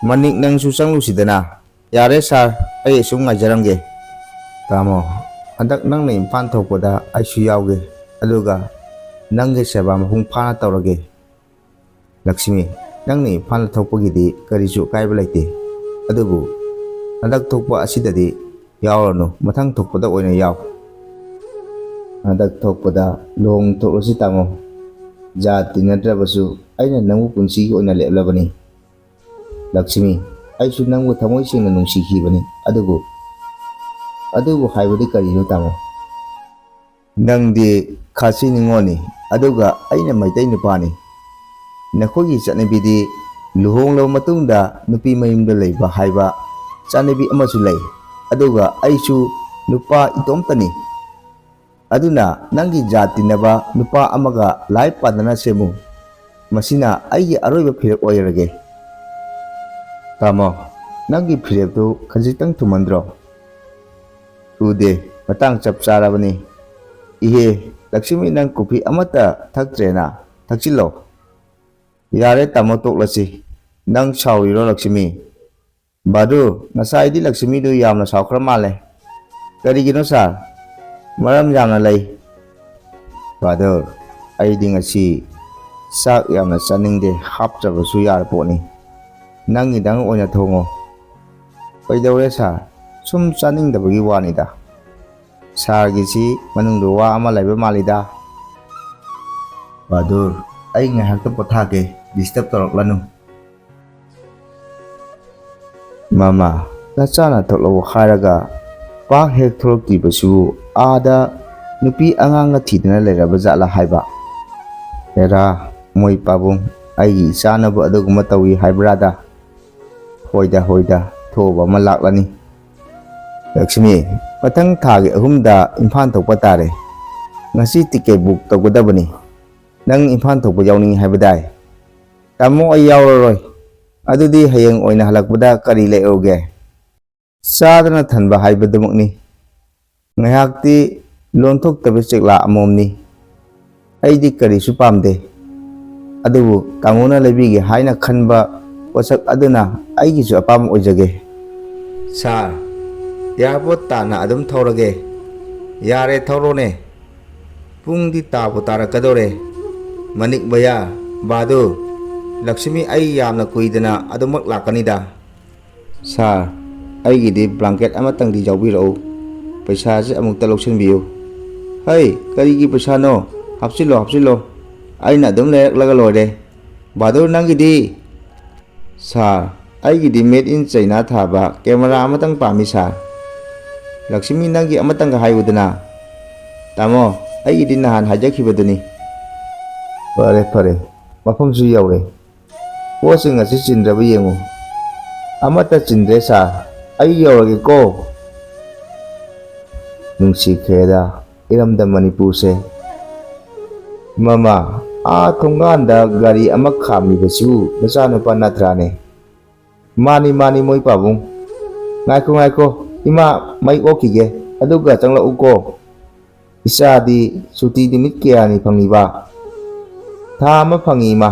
"ꯃꯅꯤꯛ, ꯅꯪꯁꯨ ꯆꯪꯂꯨꯁꯤꯗꯅ꯫" "ꯌꯥꯔꯦ ꯁꯥꯔ, ꯑꯩ ꯑꯁꯨꯝ ꯉꯥꯏꯖꯔꯝꯒꯦ꯫" "ꯇꯥꯃꯣ, ꯍꯟꯗꯛ ꯅꯪꯅ ꯏꯝꯐꯥꯜ ꯊꯣꯛꯄꯗ ꯑꯩꯁꯨ ꯌꯥꯎꯒꯦ, ꯑꯗꯨꯒ ꯅꯪꯒꯤ ꯁꯦꯕꯥ ꯃꯄꯨꯡ ꯐꯥꯅ ꯇꯧꯔꯒꯦ꯫" "ꯂꯛꯁꯃꯤ, ꯅꯪꯅ ꯏꯝꯐꯥꯜꯗ ꯊꯣꯛꯄꯒꯤꯗꯤ ꯀꯔꯤꯁꯨ ꯑꯀꯥꯏꯕ ꯂꯩꯇꯦ, ꯑꯗꯨꯕꯨ ꯍꯟꯗꯛ ꯊꯣꯛꯄ ꯑꯁꯤꯗꯗꯤ ꯌꯥꯎꯔꯅꯨ, ꯃꯊꯪ ꯊꯣꯛꯄꯗ ꯑꯣꯏꯅ ꯌꯥꯎ꯫" "ꯍꯟꯗꯛ ꯊꯣꯛꯄꯗ ꯂꯨꯍꯣꯡ ꯊꯣꯛꯂꯁꯤ ꯇꯥꯃꯣ꯫ ꯖꯥꯠ ꯇꯤꯟꯅꯗ꯭ꯔꯕꯁꯨ ꯑꯩꯅ ꯅꯪꯕꯨ ꯄꯨꯟꯁꯤꯒꯤ ꯑꯣꯏꯅ ꯂꯦꯞꯂꯕꯅꯤ꯫ ꯂꯛꯁꯃꯤ, ꯑꯩꯁꯨ ꯅꯪꯕꯨ ꯊꯃꯣꯏ ꯁꯦꯡꯅ ꯅꯨꯡꯁꯤꯈꯤꯕꯅꯤ, ꯑꯗꯨꯕꯨ, ꯑꯗꯨꯕꯨ ꯍꯥꯏꯕꯗꯤ ꯀꯔꯤꯅꯣ ꯇꯥꯃꯣ? ꯅꯪꯗꯤ ꯈꯥꯁꯤ ꯅꯤꯉꯣꯜꯅꯤ, ꯑꯗꯨꯒ ꯑꯩꯅ ꯃꯩꯇꯩ ꯅꯨꯄꯥꯅꯤ꯫ ꯅꯈꯣꯏꯒꯤ ꯆꯠꯅꯕꯤꯗꯤ ꯂꯨꯍꯣꯡꯂꯕ ꯃꯇꯨꯡꯗ ꯅꯨꯄꯤ ꯃꯌꯨꯝꯗ ꯂꯩꯕ ꯍꯥꯏꯕ ꯆꯠꯅꯕꯤ ꯑꯃꯁꯨ ꯂꯩ, ꯑꯗꯨꯒ ꯑꯩꯁꯨ ꯅꯨꯄꯥ ꯏꯇꯣꯝꯇꯅꯤ꯫ ꯑꯗꯨꯅ ꯅꯪꯒꯤ ꯖꯥꯠ ꯇꯤꯟꯅꯕ ꯅꯨꯄꯥ ꯑꯃꯒ ꯂꯥꯏ ꯄꯥꯟꯗꯅ ꯁꯦꯝꯃꯨ꯫ ꯃꯁꯤꯅ ꯑꯩꯒꯤ ꯑꯔꯣꯏꯕ ꯐꯤꯔꯦꯞ ꯑꯣꯏꯔꯒꯦ꯫" "ꯇꯥꯃꯣ, ꯅꯪꯒꯤ ꯐꯤꯔꯦꯞꯇꯨ ꯈꯖꯤꯛꯇꯪ ꯊꯨꯝꯃꯟꯗ꯭ꯔꯣ?" "ꯊꯨꯗꯦ, ꯃꯇꯥꯡ ꯆꯞ ꯆꯥꯔꯕꯅꯤ꯫" "ꯏꯍꯦ, ꯂꯛꯁꯃꯤ, ꯅꯪ ꯀꯣꯐꯤ ꯑꯃꯠꯇ ꯊꯛꯇ꯭ꯔꯦꯅ? ꯊꯛꯆꯤꯜꯂꯣ꯫" "ꯌꯥꯔꯦ ꯇꯥꯃꯣ, ꯇꯣꯛꯂꯁꯤ꯫ ꯅꯪ ꯁꯥꯎꯔꯤꯔꯣ ꯂꯛꯁꯃꯤ?" "ꯕꯍꯥꯗꯨꯔ, ꯉꯁꯥꯏꯗꯤ ꯂꯛꯁꯃꯤꯗꯨ ꯌꯥꯝꯅ ꯁꯥꯎꯈ꯭ꯔ ꯃꯥꯜꯂꯦ꯫ ꯀꯔꯤꯒꯤꯅꯣ ꯁꯥꯔ? ꯃꯔꯝ ꯌꯥꯝꯅ ꯂꯩ꯫" "ꯕꯍꯥꯗꯨꯔ, ꯑꯩꯗꯤ ꯉꯁꯤ ꯆꯥꯛ ꯌꯥꯝꯅ ꯆꯥꯅꯤꯡꯗꯦ, ꯍꯥꯞꯇ꯭ꯔꯕꯁꯨ ꯌꯥꯔ ꯄꯣꯠꯅꯤ꯫ ꯅꯪꯒꯤꯗꯪ ꯑꯣꯏꯅ ꯊꯣꯡꯉꯣ꯫" "ꯀꯩꯗꯧꯔꯦ ꯁꯥꯔ? ꯁꯨꯝ ꯆꯥꯅꯤꯡꯗꯕꯒꯤ ꯋꯥꯅꯤꯗ꯫" "ꯁꯥꯔꯒꯤꯁꯤ ꯃꯅꯨꯡꯗ ꯋꯥ ꯑꯃ ꯂꯩꯕ ꯃꯥꯜꯂꯤꯗ꯫" "ꯕꯍꯥꯗꯨꯔ, ꯑꯩ ꯉꯥꯏꯍꯥꯛꯇ ꯄꯣꯊꯥꯒꯦ, ꯗꯤꯁꯇꯔꯕ ꯇꯧꯔꯛꯂꯅꯨ꯫" "ꯃꯃꯥ, ꯅꯆꯥꯅ ꯊꯣꯛꯂꯛꯑꯣ ꯍꯥꯏꯔꯒ ꯄꯥꯛ ꯍꯦꯛ ꯊꯣꯛꯂꯛꯇ꯭ꯔꯤꯕꯁꯤꯕꯨ ꯑꯥꯗ ꯅꯨꯄꯤ ꯑꯉꯥꯡꯒ ꯊꯤꯗꯅ ꯂꯩꯔꯕ ꯖꯥꯠꯂꯥ ꯍꯥꯏꯕ꯫ "ꯑꯦꯔꯥ, ꯃꯣꯏ ꯄꯥꯕꯨꯡ, ꯑꯩꯒꯤ ꯏꯆꯥꯅꯕꯨ ꯑꯗꯨꯒꯨꯝꯕ ꯇꯧꯏ ꯍꯥꯏꯕ꯭ꯔꯥꯗ? ꯍꯣꯏꯗ, ꯍꯣꯏꯗ, ꯊꯣꯛꯑꯕ ꯑꯃ ꯂꯥꯛꯂꯅꯤ꯫ ꯂꯛꯁꯃꯤ, ꯃꯊꯪ ꯊꯥꯒꯤ ꯑꯍꯨꯝꯗ ꯏꯝꯐꯥꯜ ꯊꯣꯛꯄ ꯇꯥꯔꯦ꯫ ꯉꯁꯤ ꯇꯤꯀꯦꯠ ꯕꯨꯛ ꯇꯧꯒꯗꯕꯅꯤ꯫ ꯅꯪ ꯏꯝꯐꯥꯜ ꯊꯣꯛꯄ ꯌꯥꯎꯅꯤꯡꯉꯤ ꯍꯥꯏꯕꯗꯥꯏ? ꯇꯥꯃꯣ, ꯑꯩ ꯌꯥꯎꯔꯔꯣꯏ꯫ ꯑꯗꯨꯗꯤ ꯍꯌꯦꯡ ꯑꯣꯏꯅ ꯍꯜꯂꯛꯄꯗ ꯀꯔꯤ ꯂꯩꯔꯨꯒꯦ?" ꯆꯥꯗꯅ ꯊꯟꯕ ꯍꯥꯏꯕꯗꯨꯃꯛꯅꯤ꯫ ꯉꯥꯏꯍꯥꯛꯇꯤ ꯂꯣꯟꯊꯣꯛꯇꯕ ꯆꯦꯛꯂꯥ ꯑꯃꯃꯝꯅꯤ꯫ ꯑꯩꯗꯤ ꯀꯔꯤꯁꯨ ꯄꯥꯝꯗꯦ꯫ ꯑꯗꯨꯕꯨ ꯇꯥꯃꯣꯅ ꯂꯩꯕꯤꯒꯦ ꯍꯥꯏꯅ ꯈꯟꯕ ꯄꯣꯠꯁꯛ ꯑꯗꯨꯅ ꯑꯩꯒꯤꯁꯨ ꯑꯄꯥꯝꯕ ꯑꯣꯏꯖꯒꯦ꯫ "ꯁꯥꯔ, ꯑꯦꯌꯥꯔꯄꯣꯔꯠ ꯇꯥꯟꯅ ꯑꯗꯨꯝ ꯊꯧꯔꯒꯦ꯫" "ꯌꯥꯔꯦ, ꯊꯧꯔꯣꯅꯦ꯫ ꯄꯨꯡꯗꯤ ꯇꯥꯕꯨ ꯇꯥꯔꯛꯀꯗꯧꯔꯦ꯫" "ꯃꯅꯤꯛ ꯚꯌꯥ, ꯕꯥꯗꯨ, ꯂꯛꯁꯃꯤ ꯑꯩ ꯌꯥꯝꯅ ꯀꯨꯏꯗꯅ ꯑꯗꯨꯃꯛ ꯂꯥꯛꯀꯅꯤꯗ꯫" "ꯁꯥꯔ, ꯑꯩꯒꯤꯗꯤ ꯕ꯭ꯂꯥꯡꯀꯦꯠ ꯑꯃꯇꯪꯗꯤ ꯌꯥꯎꯕꯤꯔꯛꯎ꯫ ꯄꯩꯁꯥꯁꯦ ꯑꯃꯨꯛꯇ ꯂꯧꯁꯤꯟꯕꯤꯌꯨ꯫" "ꯍꯩ, ꯀꯔꯤꯒꯤ ꯄꯩꯁꯥꯅꯣ? ꯍꯥꯞꯆꯤꯜꯂꯣ, ꯍꯥꯞꯆꯤꯜꯂꯣ꯫ ꯑꯩꯅ ꯑꯗꯨꯝ ꯂꯩꯔꯛꯂꯒ ꯂꯣꯏꯔꯦ꯫ ꯕꯥꯗꯨꯔ, ꯅꯪꯒꯤꯗꯤ?" "ꯁꯥꯔ, ꯑꯩꯒꯤꯗꯤ made in China ꯊꯥꯕ ꯀꯦꯃꯦꯔꯥ ꯑꯃꯇꯪ ꯄꯥꯝꯃꯤ ꯁꯥꯔ꯫" "ꯂꯛꯁꯃꯤ, ꯅꯪꯒꯤ ꯑꯃꯇꯪꯒ ꯍꯥꯏꯌꯨꯗꯅ꯫" "ꯇꯥꯃꯣ, ꯑꯩꯒꯤꯗꯤ ꯅꯍꯥꯟ ꯍꯥꯏꯖꯈꯤꯕꯗꯨꯅꯤ꯫" "ꯐꯔꯦ, ꯐꯔꯦ꯫ ꯃꯐꯝꯁꯨ ꯌꯧꯔꯦ꯫ ꯄꯣꯠꯁꯤꯡ ꯑꯁꯤ ꯆꯤꯟꯗ꯭ꯔꯕ ꯌꯦꯡꯉꯨ꯫" "ꯑꯃꯠꯇ ꯆꯤꯟꯗ꯭ꯔꯦ ꯁꯥꯔ꯫ ꯑꯩ ꯌꯧꯔꯒꯦꯀꯣ꯫" ꯅꯨꯡꯁꯤꯈ꯭ꯔꯦꯗ ꯏꯔꯝꯗꯝ ꯃꯅꯤꯄꯨꯔꯁꯦ꯫ "ꯃꯃꯥ, ꯑꯥ ꯊꯣꯡꯒꯥꯟꯗ ꯒꯥꯔꯤ ꯑꯃ ꯈꯥꯝꯃꯤꯕꯁꯨ ꯅꯆꯥꯅꯨꯄꯥ ꯅꯠꯇ꯭ꯔꯥꯅꯦ?" "ꯃꯥꯅꯤ, ꯃꯥꯅꯤ, ꯃꯣꯏ ꯄꯥꯕꯨꯡ꯫ ꯉꯥꯏꯈꯣ, ꯉꯥꯏꯈꯣ, ꯏꯃꯥ, ꯃꯩ ꯑꯣꯛꯈꯤꯒꯦ, ꯑꯗꯨꯒ ꯆꯪꯂꯛꯎꯀꯣ꯫" "ꯏꯆꯥꯗꯤ ꯁꯨꯇꯤ ꯅꯨꯃꯤꯠ ꯀꯌꯥꯅꯤ ꯐꯪꯉꯤꯕ?" "ꯊꯥ ꯑꯃ ꯐꯪꯉꯤ, ꯏꯃꯥ꯫"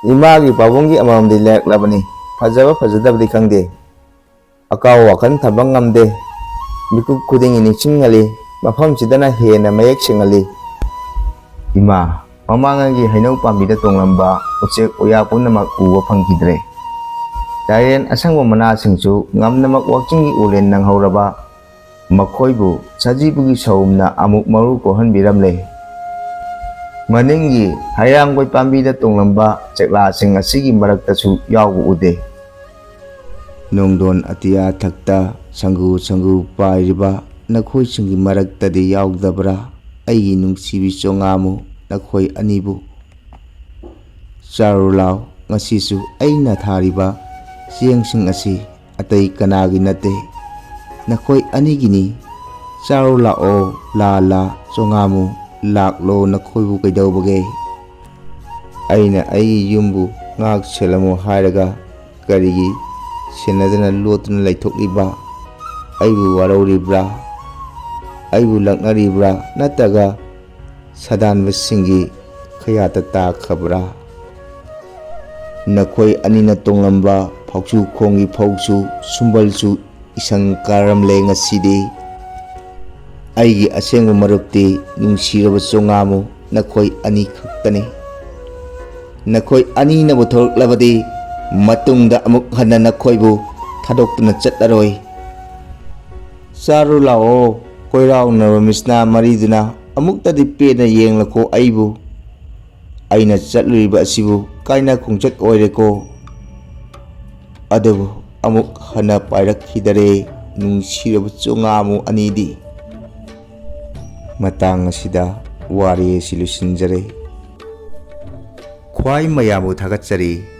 ꯏꯃꯥꯒꯤ ꯄꯥꯕꯨꯡꯒꯤ ꯑꯃꯃꯝꯗꯤ ꯂꯩꯔꯛꯂꯕꯅꯤ꯫ ꯐꯖꯕ ꯐꯖꯗꯕꯗꯤ ꯈꯪꯗꯦ, ꯑꯀꯥꯎ ꯋꯥꯈꯜ ꯊꯝꯕ ꯉꯝꯗꯦ꯫ ꯃꯤꯀꯨꯞ ꯈꯨꯗꯤꯡꯒꯤ ꯅꯤꯡꯁꯤꯡꯍꯜꯂꯤ, ꯃꯐꯝꯁꯤꯗꯅ ꯍꯦꯟꯅ ꯃꯌꯦꯛ ꯁꯦꯡꯍꯜꯂꯤ꯫ "ꯏꯃꯥ, ꯃꯃꯥꯡꯉꯩꯒꯤ ꯍꯩꯅꯧ ꯄꯥꯝꯕꯤꯗ ꯇꯣꯡꯂꯝꯕ ꯎꯆꯦꯛ ꯋꯥꯌꯥ ꯄꯨꯝꯅꯃꯛ ꯎꯕ ꯐꯪꯈꯤꯗ꯭ꯔꯦ꯫ ꯂꯥꯏꯔꯦꯟ ꯑꯁꯪꯕ ꯃꯅꯥꯁꯤꯡꯁꯨ ꯉꯝꯅꯃꯛ ꯋꯥꯛꯆꯤꯡꯒꯤ ꯎꯂꯦꯟ ꯅꯪꯍꯧꯔꯕ ꯃꯈꯣꯏꯕꯨ ꯁꯖꯤꯕꯨꯒꯤ ꯁꯎꯝꯅ ꯑꯃꯨꯛ ꯃꯔꯨ ꯀꯣꯛꯍꯟꯕꯤꯔꯝꯂꯦ꯫ ꯃꯅꯤꯡꯒꯤ ꯍꯩꯔꯥꯡꯒꯣꯏ ꯄꯥꯝꯕꯤꯗ ꯇꯣꯡꯂꯝꯕ ꯆꯦꯛꯂꯥꯁꯤꯡ ꯑꯁꯤꯒꯤ ꯃꯔꯛꯇꯁꯨ ꯌꯥꯎꯕ ꯎꯗꯦ꯫ ꯅꯣꯡꯗꯣꯟ ꯑꯇꯤꯌꯥ ꯊꯛꯇ ꯁꯪꯒꯨ ꯁꯪꯒꯨ ꯄꯥꯏꯔꯤꯕ ꯅꯈꯣꯏꯁꯤꯡꯒꯤ ꯃꯔꯛꯇꯗꯤ ꯌꯥꯎꯗꯕ꯭ꯔꯥ? ꯑꯩꯒꯤ ꯅꯨꯡꯁꯤꯕꯤ ꯆꯣꯉꯥꯃꯨ, ꯅꯈꯣꯏ ꯑꯅꯤꯕꯨ ꯆꯥꯔꯨ ꯂꯥꯎ꯫ ꯉꯁꯤꯁꯨ ꯑꯩꯅ ꯊꯥꯔꯤꯕ ꯆꯦꯡꯁꯤꯡ ꯑꯁꯤ ꯑꯇꯩ ꯀꯅꯥꯒꯤ ꯅꯠꯇꯦ, ꯅꯈꯣꯏ ꯑꯅꯤꯒꯤꯅꯤ꯫ ꯆꯥꯔꯨ ꯂꯥꯛꯑꯣ, ꯂꯥ ꯂꯥ, ꯆꯣꯉꯥꯃꯨ, ꯂꯥꯛꯂꯣ, ꯅꯈꯣꯏꯕꯨ ꯀꯩꯗꯧꯕꯒꯦ? ꯑꯩꯅ ꯑꯩꯒꯤ ꯌꯨꯝꯕꯨ ꯉꯥꯛ ꯁꯦꯜꯂꯝꯃꯨ ꯍꯥꯏꯔꯒ ꯀꯔꯤꯒꯤ ꯁꯦꯟꯅꯗꯅ ꯂꯣꯠꯇꯨꯅ ꯂꯩꯊꯣꯛꯂꯤꯕ? ꯑꯩꯕꯨ ꯋꯥꯔꯧꯔꯤꯕ꯭ꯔꯥ? ꯑꯩꯕꯨ ꯂꯛꯅꯔꯤꯕ꯭ꯔꯥ? ꯅꯠꯇ꯭ꯔꯒ ꯁꯥꯗꯥꯟꯕꯁꯤꯡꯒꯤ ꯈꯌꯥꯠꯇ ꯇꯥꯈ꯭ꯔꯕ꯭ꯔꯥ? ꯅꯈꯣꯏ ꯑꯅꯤꯅ ꯇꯣꯡꯂꯝꯕ ꯐꯥꯎꯆꯨ ꯈꯣꯡꯒꯤ ꯐꯧꯁꯨ, ꯁꯨꯝꯕꯜꯁꯨ ꯏꯁꯪ ꯀꯥꯔꯝꯂꯦ ꯉꯁꯤꯗꯤ꯫ ꯑꯩꯒꯤ ꯑꯁꯦꯡꯕ ꯃꯔꯨꯞꯇꯤ ꯅꯨꯡꯁꯤꯔꯕ ꯆꯣꯉꯥꯃꯨ, ꯅꯈꯣꯏ ꯑꯅꯤ ꯈꯛꯇꯅꯤ꯫ ꯅꯈꯣꯏ ꯑꯅꯤꯅꯕꯨ ꯊꯣꯔꯛꯂꯕꯗꯤ ꯃꯇꯨꯡꯗ ꯑꯃꯨꯛ ꯍꯟꯅ ꯅꯈꯣꯏꯕꯨ ꯊꯥꯗꯣꯛꯇꯨꯅ ꯆꯠꯂꯔꯣꯏ꯫ ꯆꯥꯔꯨ ꯂꯥꯛꯑꯣ, ꯀꯣꯏꯔꯥꯎꯅꯕ ꯃꯤꯁꯅꯥ ꯃꯔꯤꯗꯨꯅ ꯑꯃꯨꯛꯇꯗꯤ ꯄꯦꯟꯅ ꯌꯦꯡꯂꯀꯣ ꯑꯩꯕꯨ꯫ ꯑꯩꯅ ꯆꯠꯂꯨꯔꯤꯕ ꯑꯁꯤꯕꯨ ꯀꯥꯏꯅ ꯈꯣꯡꯆꯠ ꯑꯣꯏꯔꯦꯀꯣ꯫ ꯑꯗꯨꯕꯨ ꯑꯃꯨꯛ ꯍꯟꯅ ꯄꯥꯏꯔꯛꯈꯤꯗꯔꯦ ꯅꯨꯡꯁꯤꯔꯕ ꯆꯣꯉꯥꯃꯨ ꯑꯅꯤꯗꯤ꯫ ꯃꯇꯥꯡ ꯑꯁꯤꯗ ꯋꯥꯔꯤ ꯑꯁꯤ ꯂꯣꯏꯁꯤꯟꯖꯔꯦ꯫ ꯈ꯭ꯋꯥꯏ ꯃꯌꯥꯝꯕꯨ ꯊꯥꯒꯠꯆꯔꯤ꯫